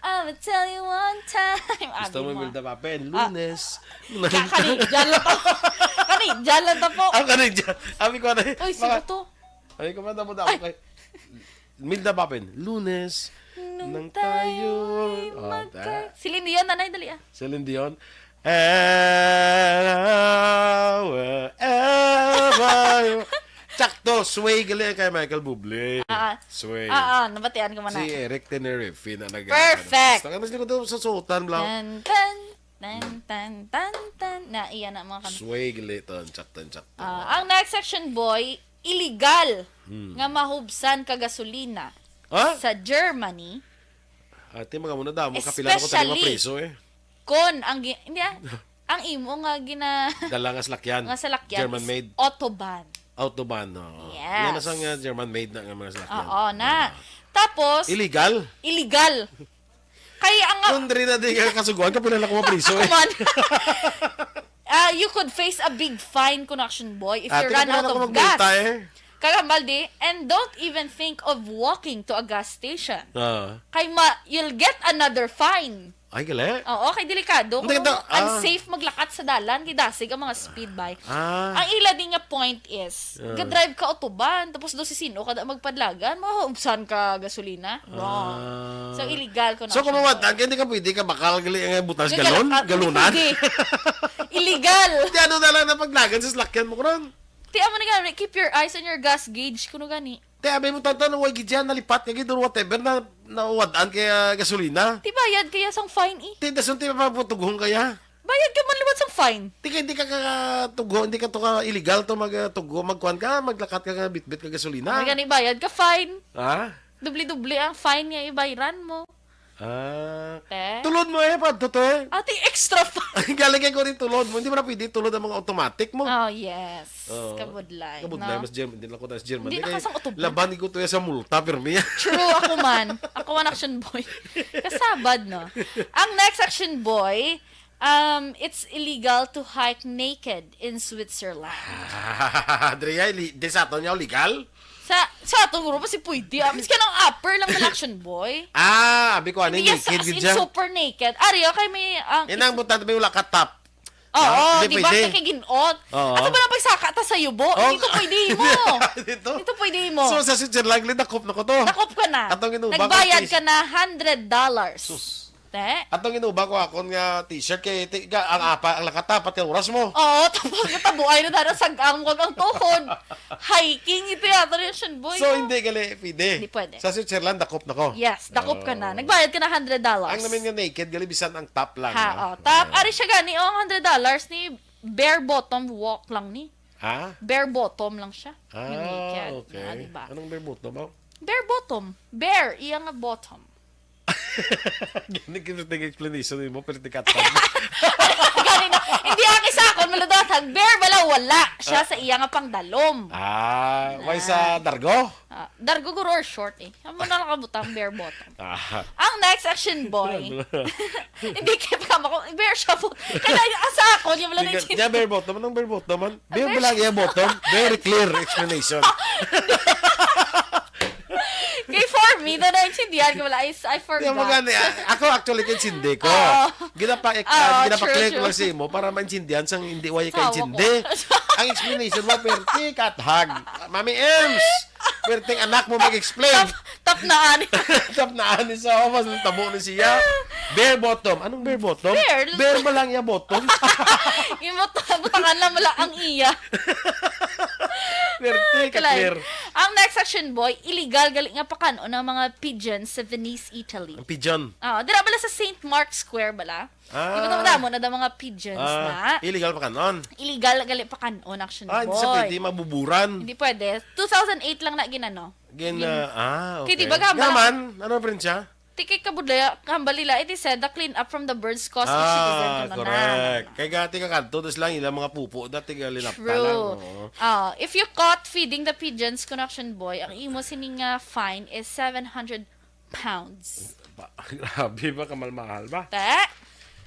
I'ma tell you one time. Gusto Abi mo, mo. Milda Papel? Ah. Lunes. Ka-, kani, dyan lang to. Kani, dyan lang to po. Ah, kani, dyan. Abi ko na, Uy, sino mga to? Abi ko man, damo, damo Ay. kay Milda Papel. Lunes. Nung Nang tayo tayo ay Oh, magka-, ta. Celine Dion, nanay, dali, ah. Celine Dion. And, uh, wherever you Sakto, Sway gali kay Michael Bublé. Ah, ah. Sway. Ah, ah, nabatian ko man Si na. Eric Tenerife na nag- Perfect. Basta ka mas likod sa suotan, bla. Tan, tan, tan, tan, tan, tan. Na, iya na, mga kan- Sway gali to, sakto, sakto. Ah, ang next, Action Boy, illegal Hmm. nga mahubsan ka gasolina Ha? sa Germany. Ate, mga muna damo, kapila na ko tayo Especially mapriso, eh. Kon ang gi-, hindi, ah. Ang imo nga gina-, Dala nga salakyan. nga salakyan German is made. Autobahn. Autobahn, oo. Yes. Yan na sa nga German made na nga mga salakyan. Oo, na. Ah. Tapos, Illegal? illegal. Kay ang Kung diri na di ka kasuguan, kapila na ko mapriso, eh. Come on. Ah, you could face a big fine, Connection Boy, if you Ate, run kapila out na ko of gas. magmulta, eh. Kagambal di, and don't even think of walking to a gas station. Ah. Kay ma-, you'll get another fine. Ay, gali. Oo, kay delikado. Hindi, Kung ito, ah. unsafe maglakat sa dalan, kay dasig ang mga speed bike. Ah. Ang ila din nga point is, Ah. ga-drive ka autobahn, tapos do si sino ka da magpadlagan, mahubsan ka gasolina. Wrong. Ah. So, illegal ko na So, siya. kung mawatan, kaya hindi ka pwede ka bakal gali ang butas Nga galon? galaka-, hindi Galunan? pwede. Illegal. Di ano na lang na paglagan sa salakyan mo, kuno? Ti, amo na gani, keep your eyes on your gas gauge, kuno gani. Te, abi mo, tantan, way gid yan, nalipat ka gid, or whatever, na, nawad-an kaya gasolina. Ti bayad kaya sang fine, eh. Te, dason, te, mapaputughong kaya. Bayad ka man liwat sang fine. Ti, kay di ka katugho, hindi ka to ka illegal to mag, uh, tugho, magkuan ka, maglakat ka, nga bitbit ka gasolina. May gani bayad ka fine. Ha? Dubli-dubli ang fine nga ibayran mo. Ah. Te? Tulod mo, eh, pa, to, to, eh. Ate, extra fine. Galing kay ko rin tulod mo. Hindi mo na pwede tulod ang mga automatic mo. Oh, yes. Oo. Kabudlay, Kabudlay, no? Mas German, hindi lang ko tayo sa German. Hindi Hindi na kay kasang autobahn. Laban ko to sa multa, pirmi. True, ako man. Ako man, Action Boy. Kasabad, no? Ang next, Action Boy, um, it's illegal to hike naked in Switzerland. Dre, ay, li-, di sa ato niya, legal? Sa, sa atong grupo, si pwede, ah. Miski nang upper lang na, Action Boy. Ah, abi ko, ano, Hindi, yes, naked as gid in siya? super naked. Ari, okay, may, ang Inang butang may wala ka top. Oo, No? Hindi di ba? pwede. Kaya ginot. Oo. Ato ba nang pagsaka ta sa yubo? Oh. Dito pwede mo. Dito? Dito pwede mo. So, sa Switzerland, gali, dakop na ko to. Dakop ka na. Atong inuba ko, Nagbayad please. ka na hundred dollars. Sus. Te? Atong inuba ko akon nga t-shirt kay ti-, ga-, ang apa, ang lakatapat ka oras mo. Oo, tapos natabuay na dara sa ang, ang tuhod. Hiking ito yata rin, Action Boy, So, no? hindi gali, pwede. Hindi pwede. Sa Switzerland, dakop na ko. Yes, dakop ka na. Oh. Nagbayad ka na hundred dollars. Ang namin nga naked, gali, bisan ang top lang, Ha, ha? oh, top. Oo. Ari siya gani, oh, ang hundred dollars ni bare bottom walk lang ni. Ha? Bare bottom lang siya. Ah, Yung naked. okay. Ah, di ba? Anong bare bottom, oh? Bare bottom. Bare, iya nga bottom. Gani, gani, explanation mo, pero tikatan. Gani na, hindi, ang isa akon, maludot, ang bear bala, wala siya sa iya nga pangdalom. Ah, way sa dargo? Ah, dargo guro or short eh. Amo na lang kabutang, bare bottom. Ah. Ang next action boy. Hindi kay pa mo ko, bare siya po. Kaya asa ako, yung wala na Tingnan, yung niya, bare bottom. Anong bare bottom man? Bare Bare bala, yeah, bottom. Very clear explanation. Kay for me, na naintindihan ko wala. I, I Di mo forgot. gani, ah, ako actually, kaintindi ko. Oo. Ginapa-, Oo, ginapa-click true, lang true. sa imo para maintindihan sang hindi, why Sawa kaintindi. ko. Ang explanation mo, perti, kathag. Mami Ems, perting anak mo mag-explain. Tap, tap na ani. Tap na ani sa omas, ang tabo ni siya. Bare bottom. Anong bare bottom? Bare. Bare ba lang iya bottom? Yung buta-, butangan lang wala ang iya. Perti, Kalay. ka-clear. Ang next action boy, illegal gali nga pakan-on ang mga pigeons sa Venice, Italy. Ang pigeon. Ah, dira bala sa Saint Mark Square bala. Ah. Di ba, madamo na daw mga pigeons Ah, na? illegal pakan-on. Illegal gali pakan-on, action Ah, hindi sa boy. pwede, mabuburan. Hindi pwede. Two thousand eight lang na ginano. Gin-, Gin- ah, ah, Kay di okay. ba, gamba Nga lang man, ano, Prinsya? Tikay kabudlaya, hambal nila, it is said, the clean up from the burns caused by citizen Ah, kuno na, correct. na, na. Kay gati ka kanto, tas lang ilang mga pupo, dati ka linapta True. lang, oo. Ah, if you caught feeding the pigeons, kuno, action boy, ang imo sining nga fine is seven hundred pounds. Ba, grabe ba, kamalmahal ba? Te?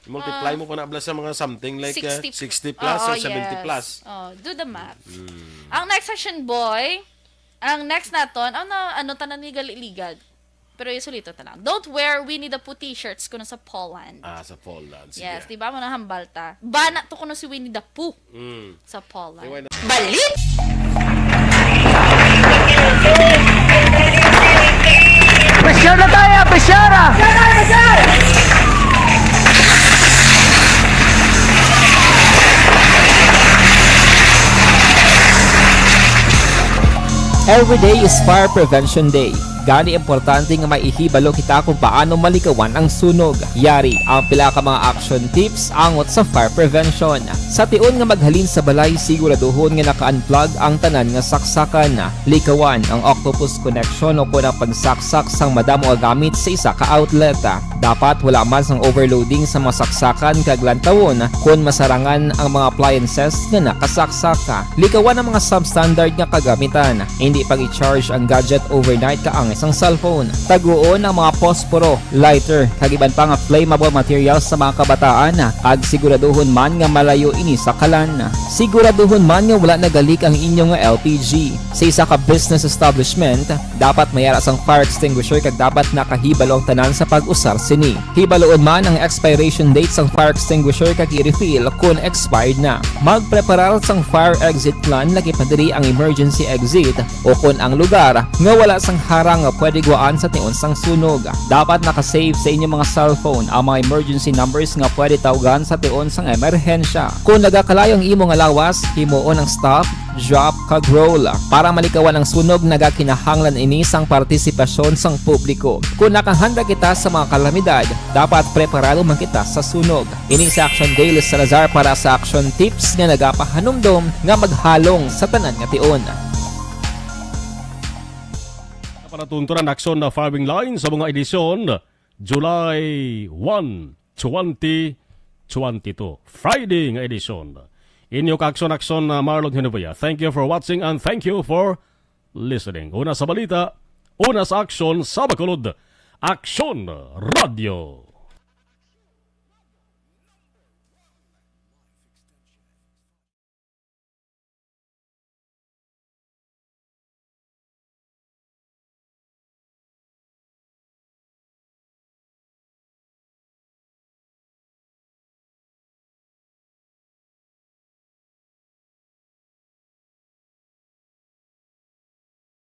I-multiply Ah, mo pa na bala sa mga something like, uh, sixty, sixty plus oo, or seventy yes. plus. Oh, do the math. Mm. Ang next, action boy, ang next naton, ano, ano tanan ni gali-ligad? Pero yung sulito ta lang. Don't wear Winnie the Pooh t-shirts kuno sa Poland. Ah, sa Poland. Sige. Yes, di ba? Mo nahambal ta. Bana to kuno si Winnie the Pooh Mm. sa Poland. Iwan na. Balit! Pressure na tayo! Pressure na! Every day is Fire Prevention Day. Gani, importante nga may ihibalo kita kung paano malikawan ang sunog. Yari ang pila ka mga action tips angot sa fire prevention. Sa tion nga maghalin sa balay, siguraduhon nga naka-unplug ang tanan nga saksakan. Likawan ang octopus connection o kon ang pagsaksak sang madamo nga gamit sa isa ka outlet. Dapat wala man sang overloading sa mga saksakan kag lantawon kon masarangan ang mga appliances nga nakasaksak. Likawan ang mga substandard nga kagamitan. Hindi pag-i-charge ang gadget overnight kaangay sang cellphone. Taguon ang mga posporo, lighter, kag iban pa nga flammable materials sa mga kabataan, kag siguraduhon man nga malayo ini sa kalan. Siguraduhon man nga wala nagalik ang inyo nga L P G. Sa isa ka business establishment, dapat may ara sang fire extinguisher kag dapat nakahibalo ang tanan sa pag-usar sini. Hibaloon man ang expiration date sang fire extinguisher kag i-refill kon expired na. Magpreparar sang fire exit plan, lakip na diri ang emergency exit, o kon ang lugar nga wala sang harang nga pwede guwaan sa tion sang sunog. Dapat naka-save sa inyong mga cellphone ang mga emergency numbers nga pwede tawgan sa tion sang emerhensya. Kon nagakalayo ang imo nga lawas, himuon ang stop, drop, kag roll. Para malikawan ang sunog, nagakinahanglan ini sang partisipasyon sang publiko. Kon nakahanda kita sa mga kalamidad, dapat preparado man kita sa sunog. Ini si Action Dale Salazar para sa Action Tips nga nagapahanumdom nga maghalong sa tanan nga tion. Para tunturan aksyon na firing line sa mga edisyon, July one, twenty twenty-two, Friday nga edisyon. Inyo ka-aksyon-aksyon na Marlon Genovia. Thank you for watching and thank you for listening. Una sa balita, una sa aksyon sa Bacolod. Aksyon Radio.